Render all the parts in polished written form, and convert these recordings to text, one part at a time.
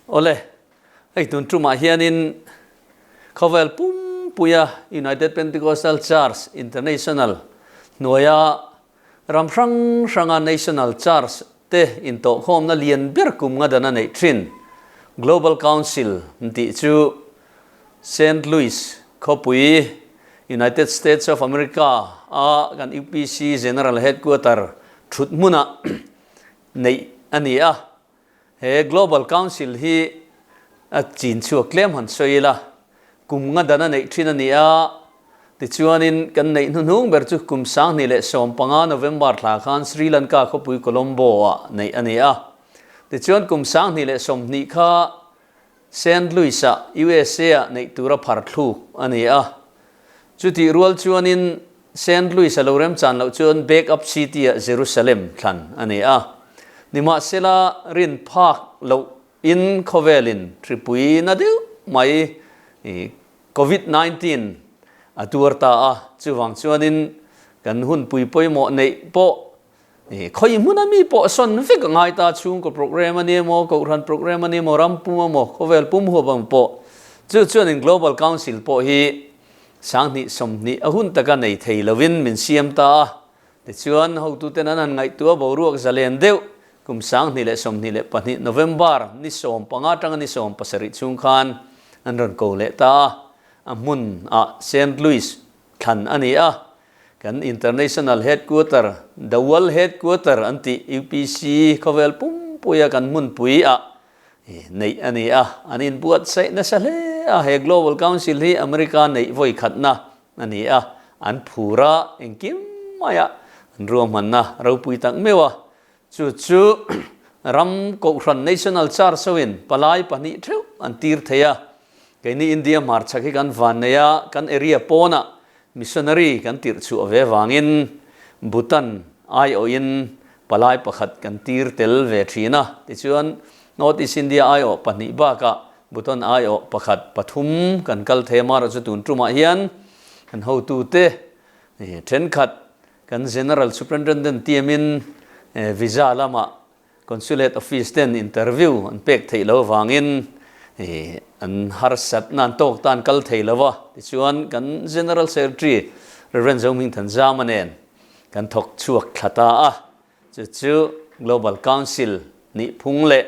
Awle, hei tun tumah hianin khawvel pumpuia United Pentecostal Church International hnuaia ram hrang hranga National Church te intawhkhawmna lian ber kum nga dan a neih thin Global Council tih chu Saint Louis khawpui United States of America a kan UPC General Headquarter thut hmunah neih a ni a. He Global Council hi a chin chhuak tlem han sawi ila, kum nga dan a neih thin a ni a, tichuanin kan neih hnuhnung ber chu kum 2015 November thla khan Sri Lanka khawpui Colombo ah neih a ni a. Tichuan kum 2020 kha Saint Louis ah USA ah neih tura phar thluk a ni a. Chutih rual chuanin Saint Louis a lo remchan loh chuan back up city ah Jerusalem thlan a ni a. Nimahsela rin phak loh in khawvelin hripui na deuh mai Covid 19 a tuar ta a, chuvang chuanin kan hunpui pawimawh neih pawh khawi hmuna mi pawh sawn vek a ngai ta, chhungkaw program a ni emaw, kohhran program a ni emaw, ram pum emaw, khawvel pum huap ang pawh chu chuanin Global Council pawh hi 2020 a hun taka nei thei lovin min siam ta a, tichuan hotuten an han ngaihtuah boruak zalen deuh kum 2022 November ni 15 atanga ni 17 chhung khan an rawn ko leh ta a, a hmun ah Saint Louis thlan a ni a, kan International Headquarter, The World Headquarter an tih UPC khawvel pumpuia kan hmunpui ah Neih a ni a, an inbuatsaih nasa hle a, he Global Council hi America neih vawi khatna a ni a, an phur a, engkim maia an ruahmanna ropui tak meuh a, chu chu ram Kohhran National Church hoin palai pahnih theuh an tir thei a, keini India hmarchhak hi kan van nei a, kan area pawnah Missionary kan tirh chhuah ve vangin Bhutan aiawhin palai pakhat kan tir tel ve thin a, tichuan North East India aiawh pahnih bakah Bhutan aiawh pakhat pathum kan kal thei a, amaherawh chu tun tumah hian kan hotute thenkhat kan General Superintendent tiamin visa lamah Consulate office ten interview an pek theih lo avangin an harsatna an tawk tan kal thei lo va, tichuan kan General Secretary Rev. Zohmingthan Zama nen kan thawk chhuak thla ta a, chu chu Global Council nih phung leh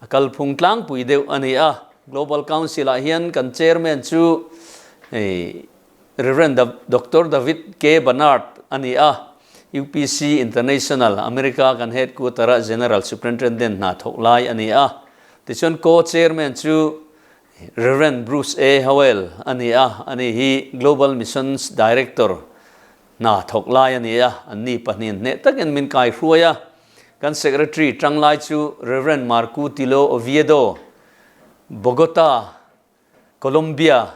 a kalphung tlangpui deuh a ni a, Global Council ah hian kan Chairman chu Rev. Doctor David K. Barnard a ni a, UPC International, America kan headquarter-a General Superintendent hna thawk lai a ni a. Tichuan Co-Chairman chu Rev. Bruce A. Howell a ni a, ani hi Global Missions Director hna thawk lai a ni a. Anni pahnihin hneh takin min kai hruai a. Kan Secretary tanglai chu Rev. Marco Tilo Oviedo, Bogota, Colombia,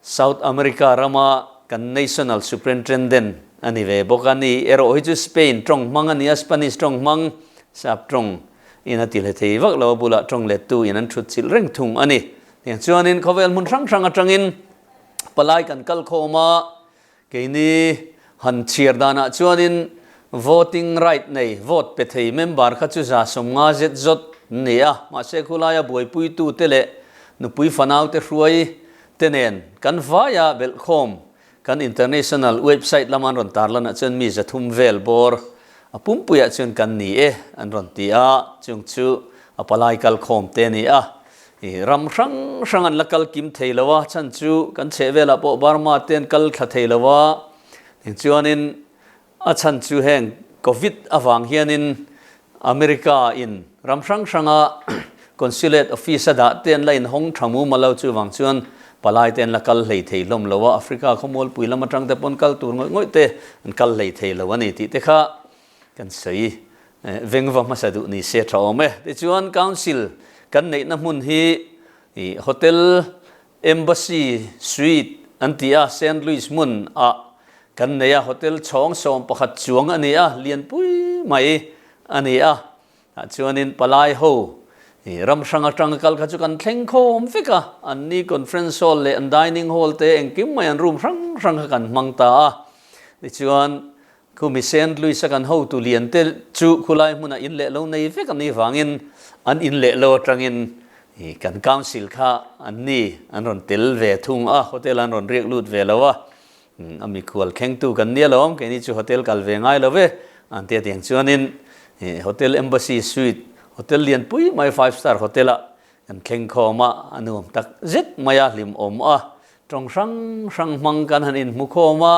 South America rama kan National Superintendent a ni ve bawk a ni. Erawh hi chu Spain tawng hmang a ni a, Spanish tawng hmang, sap tawng in a ti hle thei vak lo a, bulah tawng lettu in an thut chilh reng thung a ni. Tiang chuanin khawvel hmun hrang hrang atangin palai kan kal khawm a, keini han chhiar danah chuanin voting right nei, vote pe thei member kha chu 150 zet zawt an ni a, mahse khulaia buaipuitute leh nupui fanaute hruai te nen kan vaia belhkhawm kan international website lama an rawn tarlanah chuan mi 300 vel bawr a pumpuiah chuan kan ni e an rawn ti a, chung chu a palai kalkhawm te a ni a. I ram hrang hrang an la kal kim thei lo a, chhan chu kan chheh velah pawh Burma te an kal thla thei lo a, tichuanin a chhan chu heng Covid avang hianin America in ram hrang hranga Consulate office a dah te an la inhawng tha mu malo chuvang chuan palai te an la kal hlei thei hlawm lo a, Africa khawmualpui lam atang te pawn kal tur ngawih ngawih te an kal hlei thei lo a ni tih te kha kan sawi vengva hmasa duh ni se tha awm e. Tichuan Council kan neihna hmun hi Hotel Embassy Suite an ti a, Saint Louis hmun ah kan nei a, hotel chhawng 11 chuang a ni a, lianpui mai a ni a. Tah chuanin palai ho ram hrang atanga kal kha chu kan thleng khawm vek a, an ni conference hall leh an dining hall te engkim mai an room hrang hrang kha kan hmang ta a. Tichuan Khumi Saint Louis a kan hotu lian te chu khulai hmunah in leh lo nei vek a nih vangin an in leh lo atangin Kan council kha an ni an rawn tel ve thung a, hotel an rawn riak lut ve lo a, a mikhual thlengtu kan nia lo awm, keini chu hotel kal ve ngai lo ve an tia tiang chuanin hotel Embassy Suite hotel lianpui mai five star hotel ah kan thleng khawm a, a nuam tak zet mai a, hlimawm a, Tawng hrang hrang hmang kan han inhmu khawm a,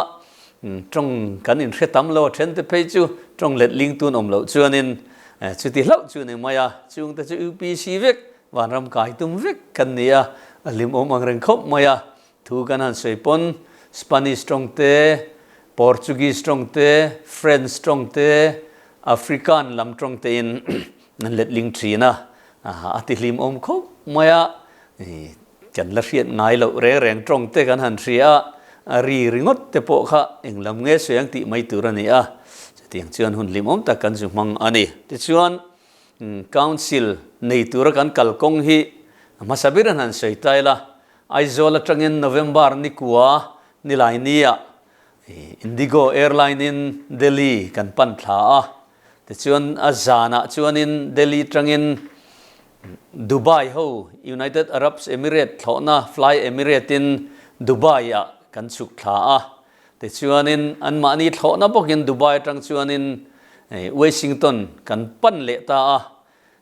tawng kan inhre tam lo a then te phei chu tawng letling tun awm loh chuanin chuti hlauh chu ni mai a, chungte chu UPC vek, vanram kai tum vek kan ni a, a hlimawm ang reng khawp mai a, thu kan han sawi pawn Spanish tawng te, Portuguese tawng te, French tawng te, African lam tawng tein an letling thin a, a ti hlimawm khawp mai a. Kan la hriat ngai loh reng reng tawng te kan han hria a, a ri ringawt te pawh kha eng lam nge sawi ang tih mai tur a ni a, chutiang chuan hun hlimawm tak kan zu hmang a ni. Tichuan, Council nei tura kan kalkawng hi hmasa ber an han sawi ta ila, Aizawl atangin November nikua Nilaini-ah Indigo Airline-in Delhi kan pan thla a, tichuan a zanah chuanin Delhi tangin Dubai ho United Arab Emirates thlawhna Fly Emirates-in Dubai-ah kan chhuk thla a, tichuanin anmahni thlawhna bawkin Dubai atang chuanin Washington kan pan leh ta a,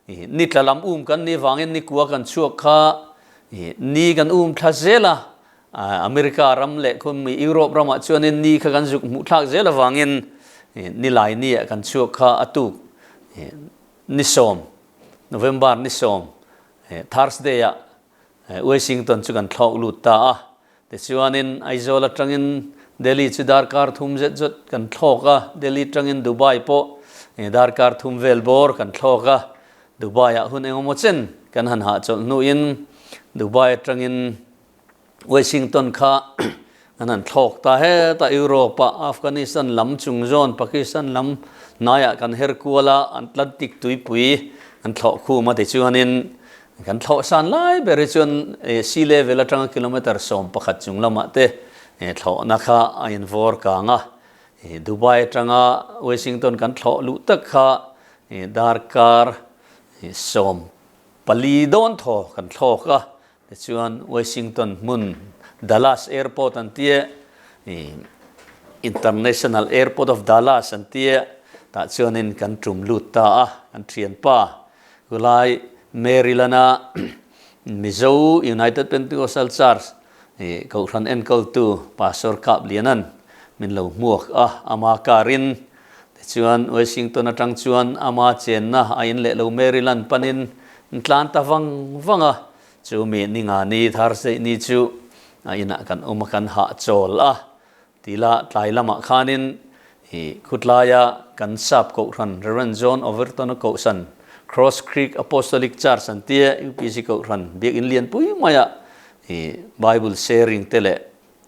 Ni tla lam um kan nih vangin ni kua kan chhuak kha ni kan um thla zel a, America ram leh khawmi Europe ramah chuanin ni kha kan zuk hmuh thlak zel avangin ni lai ni ah kan chhuak kha a tuk ni sawm, November ni sawm, Thursday ah Washington chu kan thlawk lut ta a, tichuanin Aizawl atangin Delhi chu darkar thum zet zawt kan thlawk a, Delhi atangin Dubai pawh darkar thum vel bawr kan thlawk a, Dubai ah hun engemaw chen kan han hahchawlh hnuin Dubai atangin Washington kha an han thlawk ta het a, Europe ah Afghanistan lam chung zawn Pakistan lam hnaiah kan her kual a, Atlantic tuipui an thlawh khum a tichuanin kan thlawh san lai ber hi chuan sea level atanga kilometre 11 chung lamah te thlawhna kha a invawr kang a, Dubai atanga Washington kan thlawh luh tak kha darkar 14 dawn thaw kan thlawk a. Tichuan Washington hmun Dallas Airport an tia, International Airport of Dallas an tia, tah chuanin kan tum lut ta a, kan thianpa khulai Maryland-a Mizo United Pentecostal Church Kohhran enkawltu Pastor Kap Lianan min lo hmuak a, ama car-in. Tichuan Washington atang chuan ama chenna a in leh lo Maryland panin an tlan ta vang vang a, Chu mi ni nga ni Thursday ni chu a inah kan awm a kan hahchawl a, tila tlai lamah khanin i khutlaia kan sap kohhran Rev. John Overton-a kohhran Cross Creek Apostolic Church an tia UPC kohhran biakinn lianpui maia i Bible sharing te leh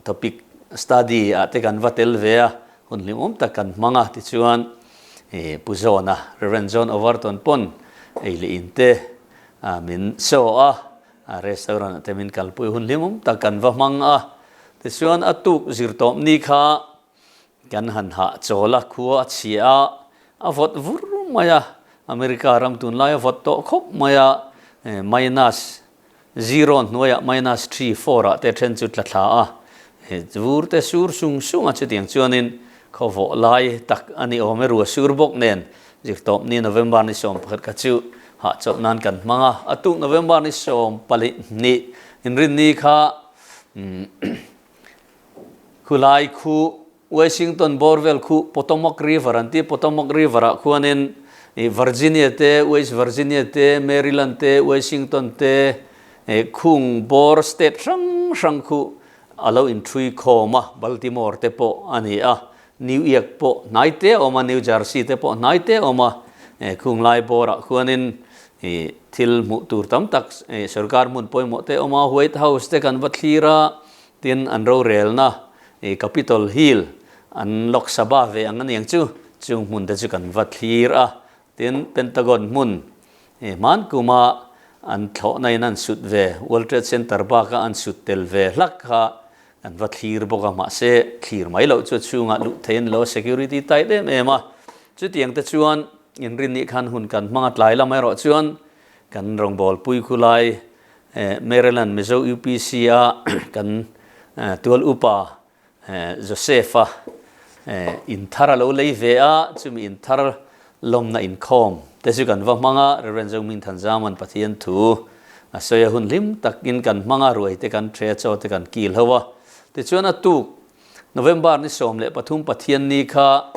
topic study ah te kan va tel ve a, hun hlimawm tak kan hmang a tichuan i Pu John-a Rev. John Overton pawn ei leh in te A min show a, a restaurant ah te min kalpui hun hlimawm tak kan va hmang a. Tichuan a tuk zir tawp ni kha kan han hah chawl a, khua a chhia a, a vawt vur mai a, America ram tunlai a vawt tawh khawp mai a, minus zero hnuaiah minus three four ah te then chu tla thla a, vur te sur sung sung a chutiang chuanin khaw vawh lai tak a ni awm e, rua sur bawk nen Zirtawp ni November ni 11 kha chu hahchawlh nan kan hmang a, a tuk November ni 22 inrinni kha khulai khu Washington bawr vel khu Potomac River an ti, Potomac River ah khuanin Virginia te, West Virginia te, Maryland te, Washington te khung bawr state hrang hrang khu a lo inthui khawm a, Baltimore te pawh a ni a. New York pawh hnai te a awm a, New Jersey te pawh hnai te a awm a, khung lai bawrah khuanin thil hmuh tur tam tak sorkar hmun pawimawh te a awm a, White House te kan va thlir a, tin an rorelna Capitol Hill an Lok Sabha ve ang aniang chu, chung hmun te chu kan va thlir a, tin Pentagon hmun hman kuma an thlawhna in an sut ve, World Trade Center baka an sut tel ve hlak kha An va thlir bawk a, mahse thlir mai loh chu a chhungah luh theih an lo, security tight em em a. Chutiang te chuan inrinni khan hun kan hmang a, tlai lam erawh chuan kan rawngbawlpui khu lai Maryland Mizo UPC a kan tual upa Joseph-a in thar a lo lei ve a, chumi in thar lawmna inkhawm te chu kan va hmang a, Rev. Zohming Thanzaman Pathian thu a sawi a, hun hlim takin kan hmang a, ruai te kan ṭhe a, chaw te kan kil ho a. Tichuan a tuk November ni 13 Pathian ni kha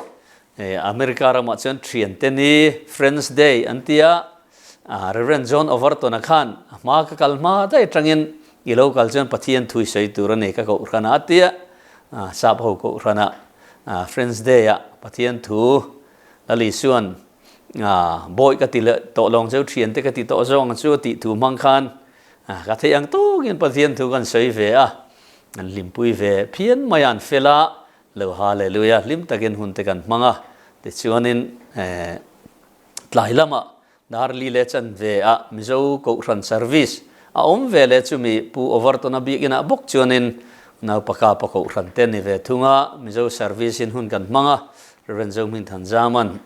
America ramah chuan ṭhiante ni, Friends Day, an ti a, Rev. John Overton-a khan a hma ka kal hma daih atangin i lo kal chuan Pathian thu i sawi tur a ni ka kohhran a tia, sap ho kohhrana Friends Day-ah Pathian thu Lal Isuan bawi ka ti leh tawh lawng cheu thiante ka ti tawh zawng chu a tih thu hmang khan ka theih ang tawkin Pathian thu kan sawi ve a, an hlimpui ve phian mai a, an fel a, lo Hallelujah hlim takin hun te kan hmang a, tichuanin Tlai lamah Darli leh Chanve ah Mizo Kohhran Service a awm ve leh chumi Pu Overton-a biakinah bawk chuanin Naupaka pa Kohhran te ni ve thung a, Mizo Service in hun kan hmang a, Rev. Zohming Thanzaman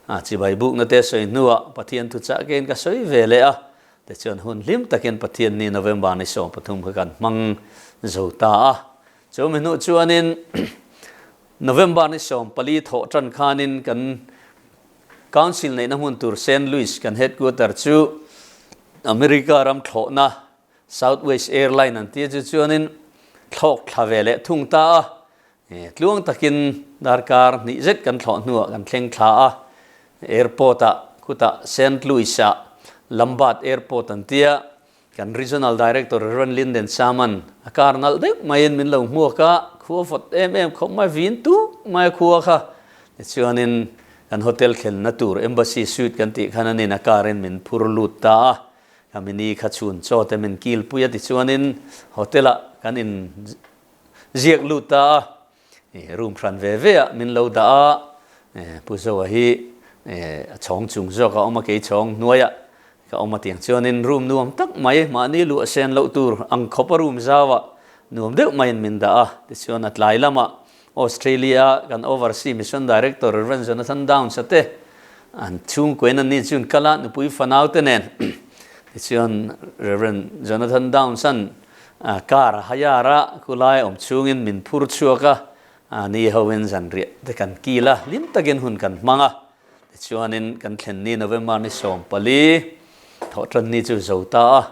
a chibai bukna te sawi hnuah Pathian thuchah kein ka sawi ve leh a, tichuan hun hlim takin Pathian ni November ni 13 kha kan hmang zo ta a. Chumi hnuh chuanin November ni 14 thawh tan khanin kan Council neihna hmun tur Saint Louis kan headquarter chu America ram thlawhna Southwest Airline an tia chu chuanin thlawk thla ve leh thung ta a. Tluang takin darkar hnih zet kan thlawh hnuah kan thleng thla a. Airport ah khutah Saint Louis ah Lambert Airport an tia. Kan Regional Director Rev. Linden Saman a kar nalh deuh maiin min lo hmuak a, khua vawt em em khawp mai, vin tuk mai a khua kha. Tichuanin kan hotel thlenna tur Embassy Suite kan tih khan anin a car in min phur lut ta a, ka mini kha chhun chaw te min kil pui a, tichuanin hotel ah kan in ziak lut ta a. Room hran ve ve ah min lo dah a, Pu Zoa hi a chhawng chung zawk a awm a, kei chhawng hnuai ah ka awm a tiang chuanin room nuam tak mai mahni luh a sen loh tur ang khawp a room zau ah nuam deuh maiin min dah a, tichuan a tlai lamah Australia kan Overseas Mission Director Rev. Jonathan Downs a te an chhungkuain an ni chu an kal a, nupui fanau te nen tichuan Rev. Jonathan Downs an Car a hayar a, khulai awm chhungin min phur chhuak a, a ni hoin zanriah te kan kil a, hlim takin hun kan hmang a. Tichuanin kan thlen ni November ni 14, thawhtan ni chu zo ta a.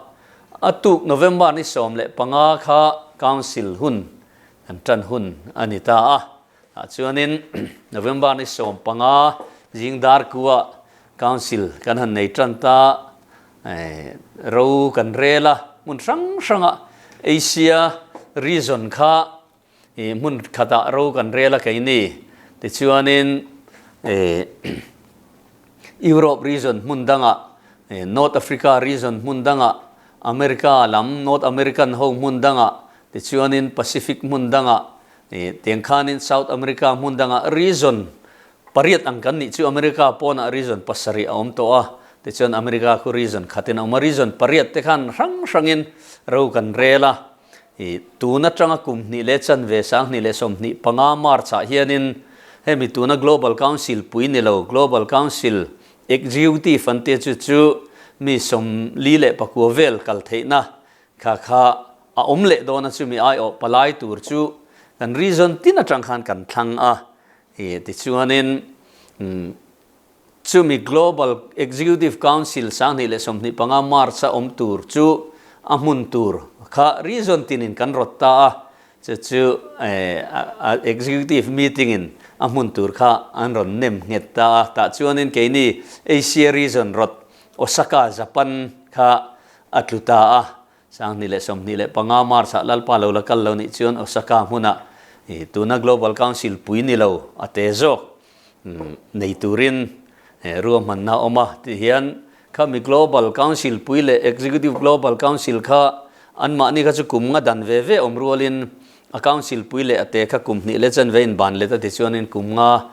A tuk November ni 15 kha Council hun kan tan hun a ni ta a. Tah chuanin November ni 15 zing dar kuah Council kan han nei tan ta, ro kan rel a, hmun hrang hranga Asia region kha hmun khatah ro kan rel a keini. Tichuanin Europe region hmun dangah, North Africa region hmun dangah, America lam North American ho hmun dangah, tichuanin Pacific hmun dangah, tiang khanin South America hmun dangah region Pariat ang kan nih chu America pawnah region pasarih a awm tawh a, tichuan America khu region khatin a awm a, region pariat te khan hrang hrangin ro kan rel a, i tun atanga kum hnih leh chanve 2025 March ah hianin hemi tuna Global Council pui ni lo Global Council Executive an tia chu chu mi 49 vel kal theihna kha kha a awm leh dawn a, chumi aiawh palai tur chu kan region tin atang khan kan thlang a. I tichuanin chumi Global Executive Council 2025 March-a awm tur chu a hmun tur kha region tinin kan rawt ta a, chu chu Executive Meeting-in a hmun tur kha an rawn nem nghet ta a. Tah chuanin keini Asia region rawt Osaka, Japan kha a tlu ta a. 2025 March-ah Lalpa lo la kal lo nih chuan Osaka hmunah tuna Global Council pui ni lo a te zawk nei turin ruahmanna a awm a tih hian khami Global Council pui leh Executive Global Council kha anmahni kha chu kum nga dan ve ve awm rualin a Council pui leh a te kha kum hnih leh chanve in ban let a ti chuanin kum nga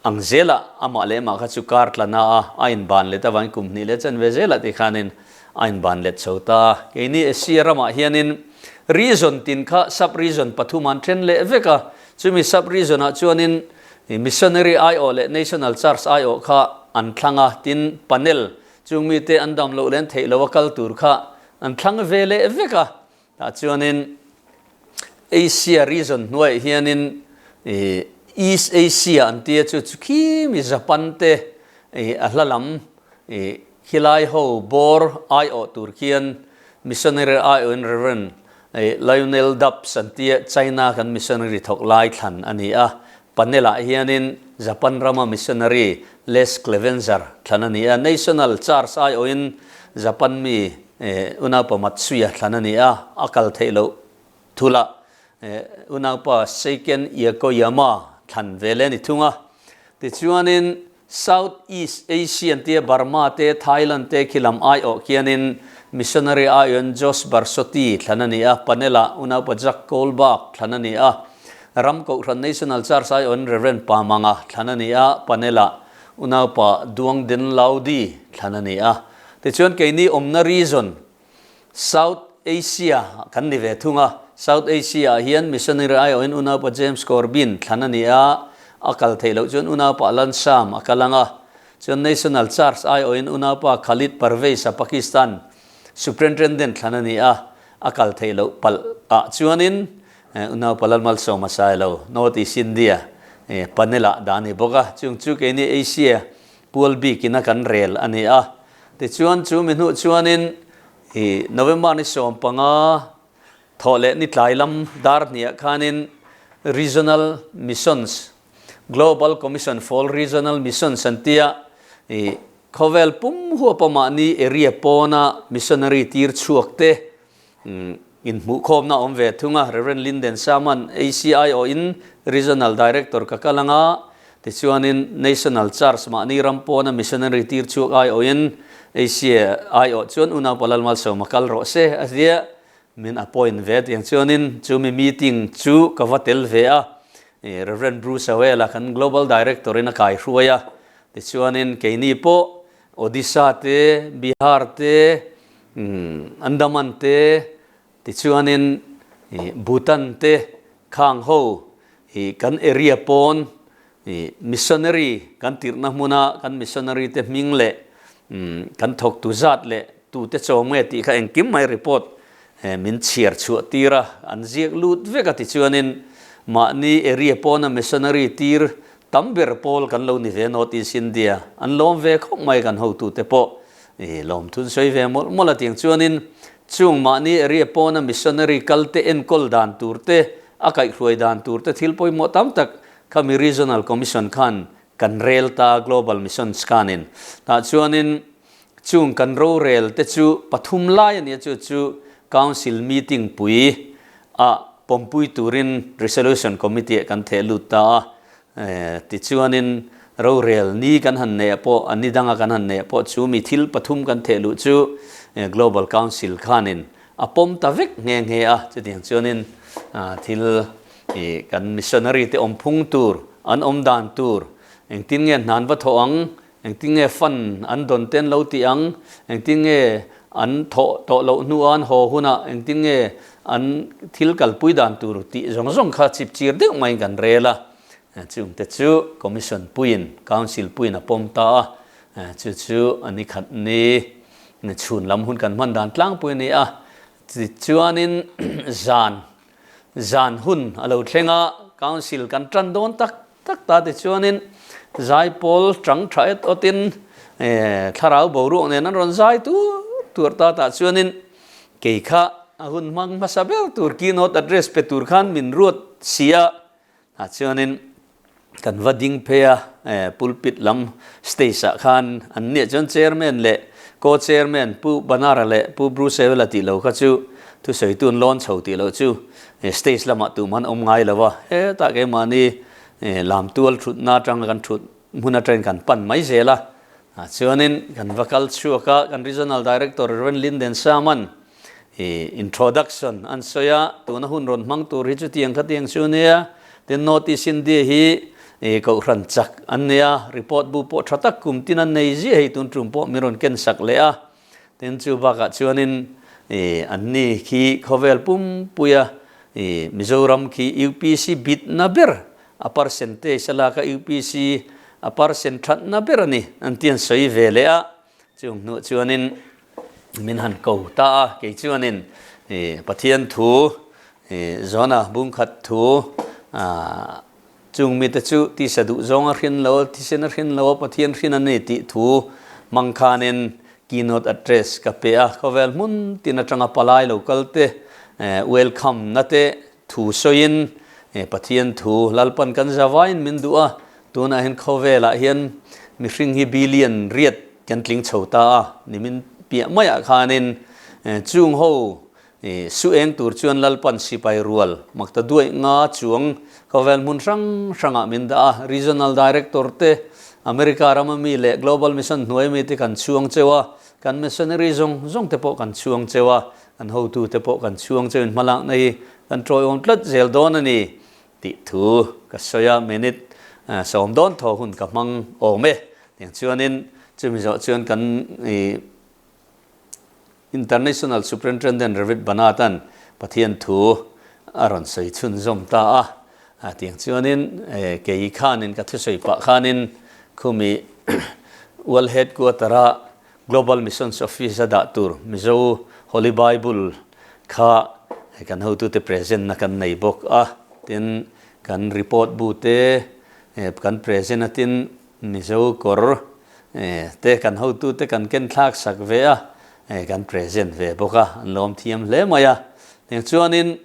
Ang zelah amah leh amah kha chu kar tla na a, a inban let avangin kum hnih leh chanve zelah tih khanin a inban let chho ta. Keini Asia ramah hianin region tin kha sub-region pathum an then leh vek a, chumi sub-region ah chuanin missionary aiawh leh national church aiawh kha an thlang a, tin panel chung mite an dam loh leh an theih loh a kal tur kha an thlang ve leh vek a. Tah chuanin Asia region hnuaiah hianin East Asia an tia chu chu khi mi Japan te a hla lam khilai ho bawr aiawh tur khian missionary aiawhin Rev. Lionel Dubs an tia China kan missionary thawk lai thlan a ni a. Panel ah hianin Japan rama missionary Les Clevenger thlan a ni a. National Church aiawhin Japan mi Unaupa Matsuya thlan a ni a, a kal theih loh thulah Unaupa Seiken Yokoyama thlan ve leh a ni thung a. Tichuanin South East Asian tia Burma te, Thailand te khi lam aiawh khianin Missionary aiawhin Josh Barsotti thlan a ni a, Panel-ah Unaupa Jack Goldberg thlan a ni a, Ram Kohhran National Church aiawhin Rev. Pamanga thlan a ni a, Panel-ah Unaupa Duang Den Laudi thlan a ni a. Tichuan keini awmna region South Asia kan ni ve thung a, South Asia ah hian missionary aiawhin unaupa James Corbin thlan a ni a, a kal theih loh chuan unaupa Alan Sham a kal ang a, chuan National Church aiawhin unaupa Khalid Parvez a Pakistan Superintendent thlan a ni a, a kal theih loh palh ah chuanin unaupa Lalmalsawma Sailo, North East India panel ah dah a ni bawk a, chung chu keini Asia pual bikin a kan rel a ni a. Tichuan chu mi hnuh chuanin i November ni 15 thawh leh ni tlai lam dar hniah khanin Regional Missions, Global Commission for Regional Missions an tia i khawvel pum huapa mahni area pawna missionary tir chhuak te Inhmuhkhawmna a awm ve thung a, Rev. Linden Saman, ACIO in Regional Director ka kal anga, tichuanin National Church mahni ram pawna Missionary tir chhuak aiawhin ACIO chuan Unaupa Lalmalsawma kal rawh se a tia min appoint ve tiang chuanin chumi meeting chu ka va tel ve a, Rev. Bruce Awela kan Global Director in a kaihruai a, tichuanin keini pawh Odisha te, Bihar te, Andaman te, tichuanin Bhutan te khang ho kan area pawn missionary kan tirhna hmuna kan missionary te hming leh kan thawktu zat leh tute chawm nge tih kha engkim mai report min chhiar chhuah tir a, an ziak lut vek a tichuanin mahni area pawna missionary tir Tam ber pawl kan lo ni ve North East India an lawm ve khawp mai kan hotute pawh i lawmthun sawi ve mawlh mawlh a tiang chuanin chung mahni area pawna missionary kalte enkawl dan tur te a kaihhruai dan tur te thil pawimawh tam tak khami Regional Commission khan kan rel ta Global Missions khanin tah chuanin chung kan rorel te chu pathum lai a nia chu chu Council meeting pui ah pawmpui turin Resolution Committee ah kan theh lut ta a, tichuanin rorel ni kan han neih ah pawh a ni danga kan han neih ah pawh chu mi thil pathum kan theh luh chu Global Council khanin a pawm ta vek nghe nghe a, chutiang chuanin thil kan missionary te awm phung tur, an awm dan tur, engtin nge hna an va thawh ang, Engtin nge fund an dawn te an lo tih ang? Engtin nge an thawh tawh loh hnua an haw hunah engtin nge an thil kalpui dan tur tih zawng zawng kha chip chir deuh maiin kan rel a. Chungte chu Commission puiin, Council puiin a pawm ta a. Chu chu a ni khat ni chhun lam hun kan hman dan tlangpui a ni a. Tichuanin zan zan hun a lo thleng a, Council kan tan dawn tak Tak ta tichuanin zaipawl tang tha et awtin thlarau boruak nen an rawn zai tur tur ta tah chuanin kei kha a hun hmang hmasa ber tur keynote address pe tur khan min ruat si a, tah chuanin kan va ding phei a pulpit lam stage ah khan an nia chuan chairman leh co-chairman Pu Banara leh Pu Bruce Ewela tih lo kha chu thusawitu an lawn chho tih loh chu Stage lamah tumah an awm ngai lo a, hetah keimahni lam tual thutna atanga kan thut hmun atangin kan pan mai zel a. Chuanin kan va kal chhuak a, kan Regional Director Rev. Linden Saman introduction an sawi a, tuna hun rawn hmang tur hi chutiang khatiang chu nia, tin North East India hi Kohhran chak an nia, report bu pawh tha tak kum tin an nei ziah hei tun tum pawh min rawn ken sak leh a. Tin, chu bakah chuanin anni khi khawvel pumpuia Mizoram khi UPC bitna ber, a percentage a lak a UPC a percent thatna ber a ni an ti an sawi ve leh a. Chung hnuah chuanin Min han ko ta a, kei chuanin Pathian thu Jona bungkhat thu chung mite chu tisa duh zawng a hrin lo, thisen a hrin lo a, Pathian hrin a ni tih thu hmang khanin keynote address ka pe a, khawvel hmun tin atanga palai lo kal te welcome na te thu sawiin Pathian thu Lalpan kan zavaiin min duh a, tunah hian khawvelah hian mihring hi billion riat Kan tling chho ta a, nimin piah maiah khanin chung ho su eng tur chuan Lalpan sipai rual makta duaih nga chuang khawvel hmun hrang hrangah min dah a, Regional Director te, America rama mi leh Global Mission hnuai mi te kan chhuang cheu a, kan missionary zawng zawng te pawh kan chhuang cheu a, kan hotu te pawh kan chhuang cheuin hmalakna hi kan tawiawm tlat zel dawn a ni tih thu ka sawi a, minute sawm dawn thaw hun ka hmang awm e. Tiang chuanin chumi zawh chuan kan International Superintendent Rev. Banat-a'n Pathian thu a rawn sawi chhunzawm ta a. Tiang chuanin kei khanin ka thusawi pah khanin khumi World Headquarter-a Global Missions Office a dah tur Mizo Holy Bible kha kan hotute present na kan nei bawk a, tin kan report bu te kan present a tin Mizo kawr te kan hotute kan ken thlak sak ve a, kan present ve bawk a, an lawm thiam hle mai a. Tiang chuanin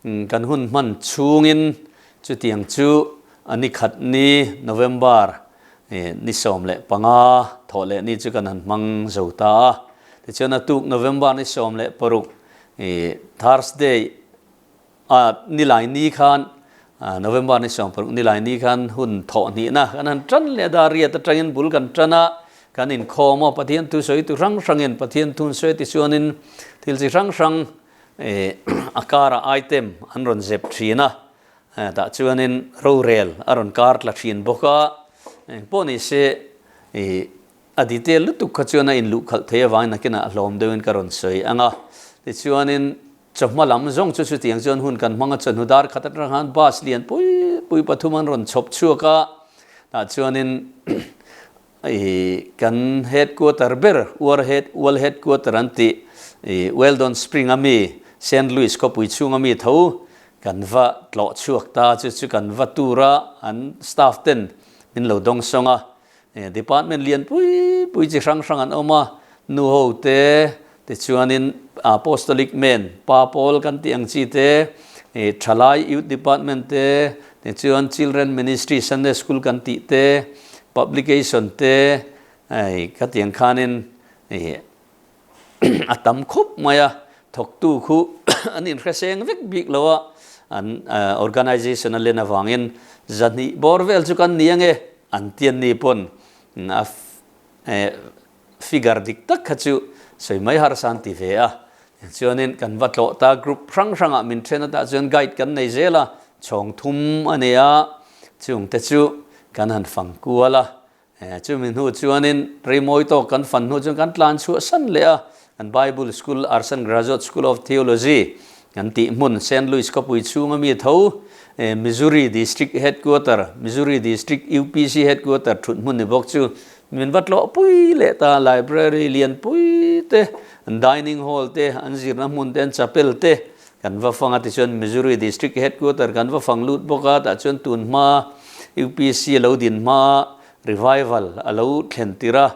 Kan hun hman chhungin chutiang chu a ni khat ni November ni 15 thawh leh ni chu kan han hmang zo ta a. Tichuan a tuk November ni 16 Thursday a nilai ni khan November ni 16 nilai ni khan hun thawh hnihna kan han tan leh a, dar riat atangin bul kan tan a, kan inkhawm a, Pathian thu sawi tu hrang hrangin Pathian thu an sawi tichuanin thil chi hrang hrang A karah item an rawn zep thin a, tah chuanin rorel a rawn kar tla thin bawk a, engpawh ni se a detail lutuk kha chuan a inluh khalh thei avangin nakinah a hlawm deuhin ka rawn sawi ang a. Tichuanin chawhma lam zawng chu chutiang chuan hun kan hmang a, chawhnu dar khat atang khan bus lian pui pui pathum an rawn chhawp chhuak a, tah chuanin I kan headquarter ber, World Head, World Headquarter an tih, i Weldon Spring a mi, Saint Louis khawpui chhunga mi tho kan va tlawh chhuak ta, chu chu kan va tur a, an staff ten min lo dawng sawng a. Department lian pui pui chi hrang hrang an awm a, nu ho te, tichuanin Apostolic Men, Pa Pawl kan tih ang chi te, i Thalai Youth Department te, tichuan Children Ministry Sunday School kan tih te, Publication te, hei khatiang khanin i a tam khup mai a, thawktu khu an inhreseng vek bik lo a, an organization a len avangin zahnih bawr vel chu kan ni ange an tian ni pawn a figure dik tak kha chu sawi mai harsa an ti ve a, chuanin kan va tlawh ta group hrang hrangah min then atah chuan guide kan nei zel a, chhawng thum a nei a, chungte chu kan han fang kual a, chumi hnu chuanin reimawi tawk kan fan hnu chuan kan tlan chhuah san leh a, kan Bible School Arsan Graduate School of Theology kan tih hmun Saint Louis khawpui chhunga mi tho Missouri District Headquarter, Missouri District UPC Headquarter thut hmun ni bawk chu Min va tlawh pui leh ta, library lian pui te, an dining hall te, an zirna hmun te, an chapel te kan va fang a, tichuan Missouri District Headquarter kan va fang lut bawk a, tah chuan tun hma UPC a lo din hma revival a lo thlen tir a,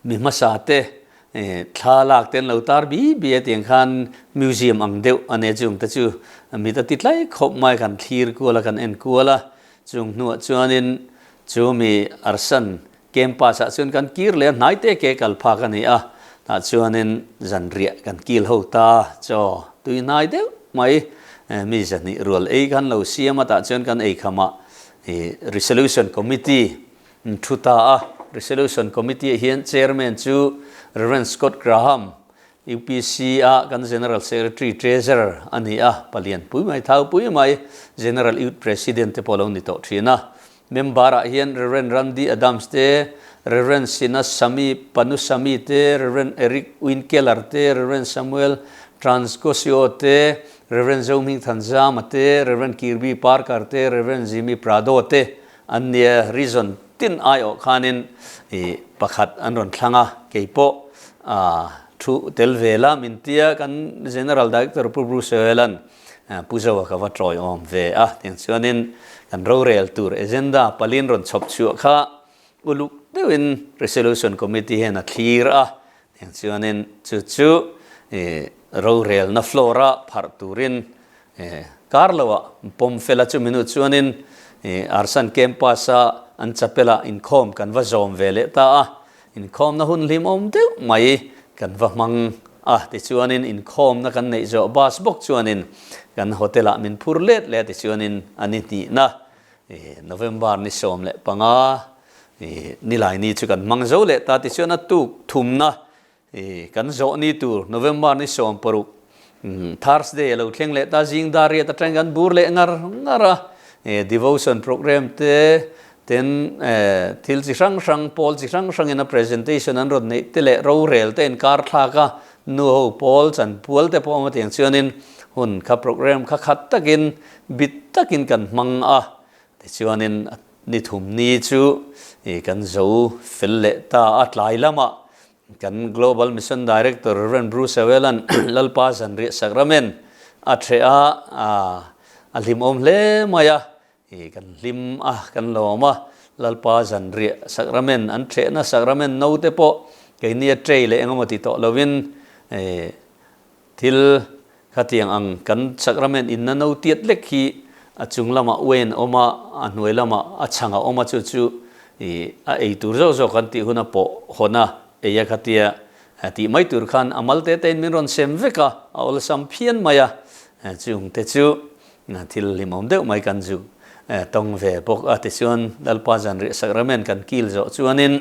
mi hmasa te thla lak te an lo tar bi bi a tiang khan museum ang deuh a nia chung te chu mit a ti tlai khawp mai kan thlir kual a kan en kual a, Chung hnuah chuanin chu mi Arsan campus ah chuan kan kir leh a, hnai te ke kal phak a ni a, tah chuanin zanriah kan kil ho ta chaw tui hnai deuh mai mi zahnih rual ei khan lo siam a, tah chuan kan ei khamah i Resolution Committee an thu ta a, Resolution Committee ah hian Chairman chu Rev Scott Graham UPC a kan General Secretary Treasurer a ni a, palian pui mai, thau pui mai, General Youth President te pawh a lo ni tawh thin a. Member ah hian Rev. Randy Adams te, Rev. Sina Sami Panusamy te, Rev. Eric Winkeller te, Rev. Samuel Transcosio te, Rev. Zohming Thanzama te, Rev. Kirby Parker te, Rev. Jimmy Prado te an nia. Reason tin aiawh khanin i pakhat an rawn thlang a, keipawh a. Thu tel ve la min tia kan General Director Pu Bruce Oelan Pu Zoa ka va tawi awm ve a, tiang chuanin kan rorel tur agenda palin rawn chhawp chhuah kha uluk deuhin Resolution Committee hian a thlir a, tiang chuanin chu chu rorelna floor a pharh turin kar loah pawm fel a, chumi hnu chuanin Arsan Campus a an chapel ah inkhawm kan va zawm ve leh ta a. Inkhawmna hun hlimawm deuh mai kan va hmang a, tichuanin inkhawmna kan neih zawh bus bawk chuanin kan hotel ah min phur let leh a, tichuanin a ni hnihna November ni 15 nilai ni chu kan hmang zo leh ta, tichuan a tuk thumna kan zawh ni tur November ni 16 Thursday a lo thleng leh ta, zing dar riat atangin kan bur leh ngar ngar a, devotion program te ten thil chi hrang hrang, pawl chi hrang hrangin a presentation an rawn neih te leh rorel te inkar thlak a, nu ho pawl chan pual te pawh awm a tiang chuanin hun kha program kha khat takin bit takin kan hmang a, tichuanin ni thum ni chu kan zo fel leh ta a, tlai lamah Kan Global Mission Director Rev. Bruce Howell-a'n Lalpa Zanriah Sacrament a ṭheh a, a hlimawm hle mai a, kan hlim a, kan lawm a, Lalpa Zanriah Sacrament an ṭhehna Sacrament note pawh keini a tray leh engemaw ti tawh lovin Thil khatiang ang kan sacrament inna no tiat lek hi a chung lamah uain a awm a, a hnuai lamah a chhang a awm a, chu chu ih a ei tur zawk zawk kan tih huna pawh hawn a ei a khatia tih mai tur khan a mal te tein min rawn sem vek a, a awlsam phian mai a, chung te chu thil hlimawm deuh mai kan zu tawng ve bawk a. Tichuan Lalpa Zanriah Sacrament kan kil zawh chuanin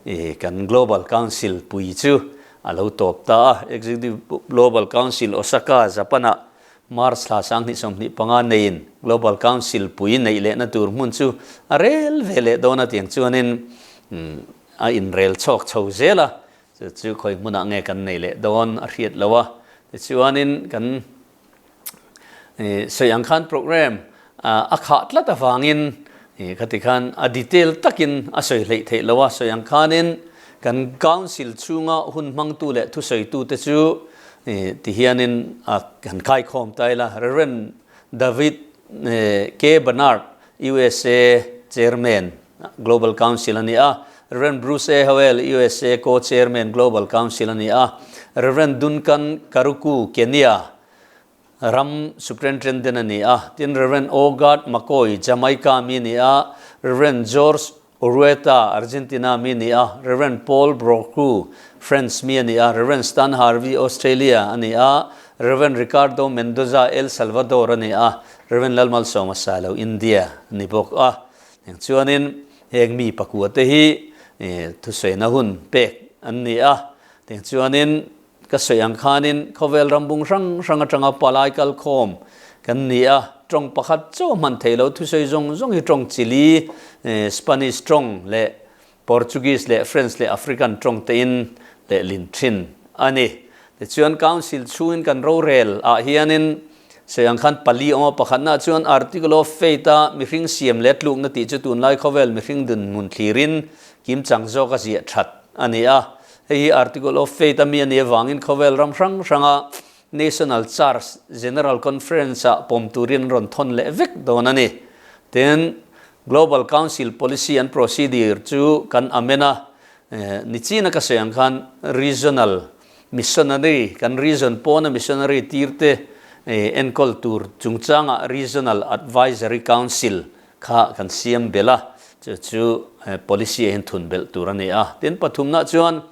ih kan Global Council pui chu A lo tawp ta a, Executive Global Council Osaka, Japan-ah March thla 2025 neiin Global Council pui neih lehna tur hmun chu a rel ve leh dawn a tiang chuanin a inrel chhawk chho zel a, chu chu khawi hmunah nge kan neih leh dawn a hriat lo a, tichuanin kan Sawi ang khan program a khah tlat avangin khati khan a detail takin a sawi hleih theih lo a, sawi ang khanin kan council chhunga hun hmangtu leh thusawitute chu ti hianin a han kaikhawm ta ila, Rev. David K. Barnard, USA Chairman, Global Council a ni a, Rev. Bruce A. Howell, USA Co-Chairman, Global Council a ni a, Rev. Duncan Karuku, Kenya ram Superintendent a ni a, tin Rev. Ogard McCoy, Jamaica mi a ni a, Rev. George Urueta, Argentina mi a ni a, Rev. Paul Broku, France mi a ni a, Rev. Stan Harvey, Australia a ni a, Rev. Ricardo Mendoza, El Salvador a ni a, Rev. Lalmalsawma Sailo, India a ni bawk a. Eng chuanin heng mi pakua te hi thusawiina hun pek an ni a, tiang chuanin ka sawi ang khanin khawvel rambung hrang hrang atanga palai kalkhawm kan ni a, tawng pakhat chaw hman thei lo thusawi zawng zawng hi tawng chili, Spanish tawng leh Portuguese leh French leh African tawng tein lehlin thin a ni. Tichuan Council chhungin kan rorel ah hianin sawi ang khan pali awm a, pakhatna chuan Article of Faith a mihring siam leh tlukna tih chu tunlai khawvel mihring dinhmun thlirin kimchang zawk a ziah that a ni a. Hei hi Article of Faith a mi a nih avangin khawvel ram hrang hranga National Church General Conference ah pawm turin an rawn thawn leh vek dawn a ni. Tin, Global Council Policy and Procedure chu kan amen a, nichina ka sawi ang khan Regional Missionary, kan region pawna missionary tirte enkawl tur chungchangah Regional Advisory Council kha kan siam belh a, chu chu policy ah hian thun belh tur a ni a. Tin, pathumna chuan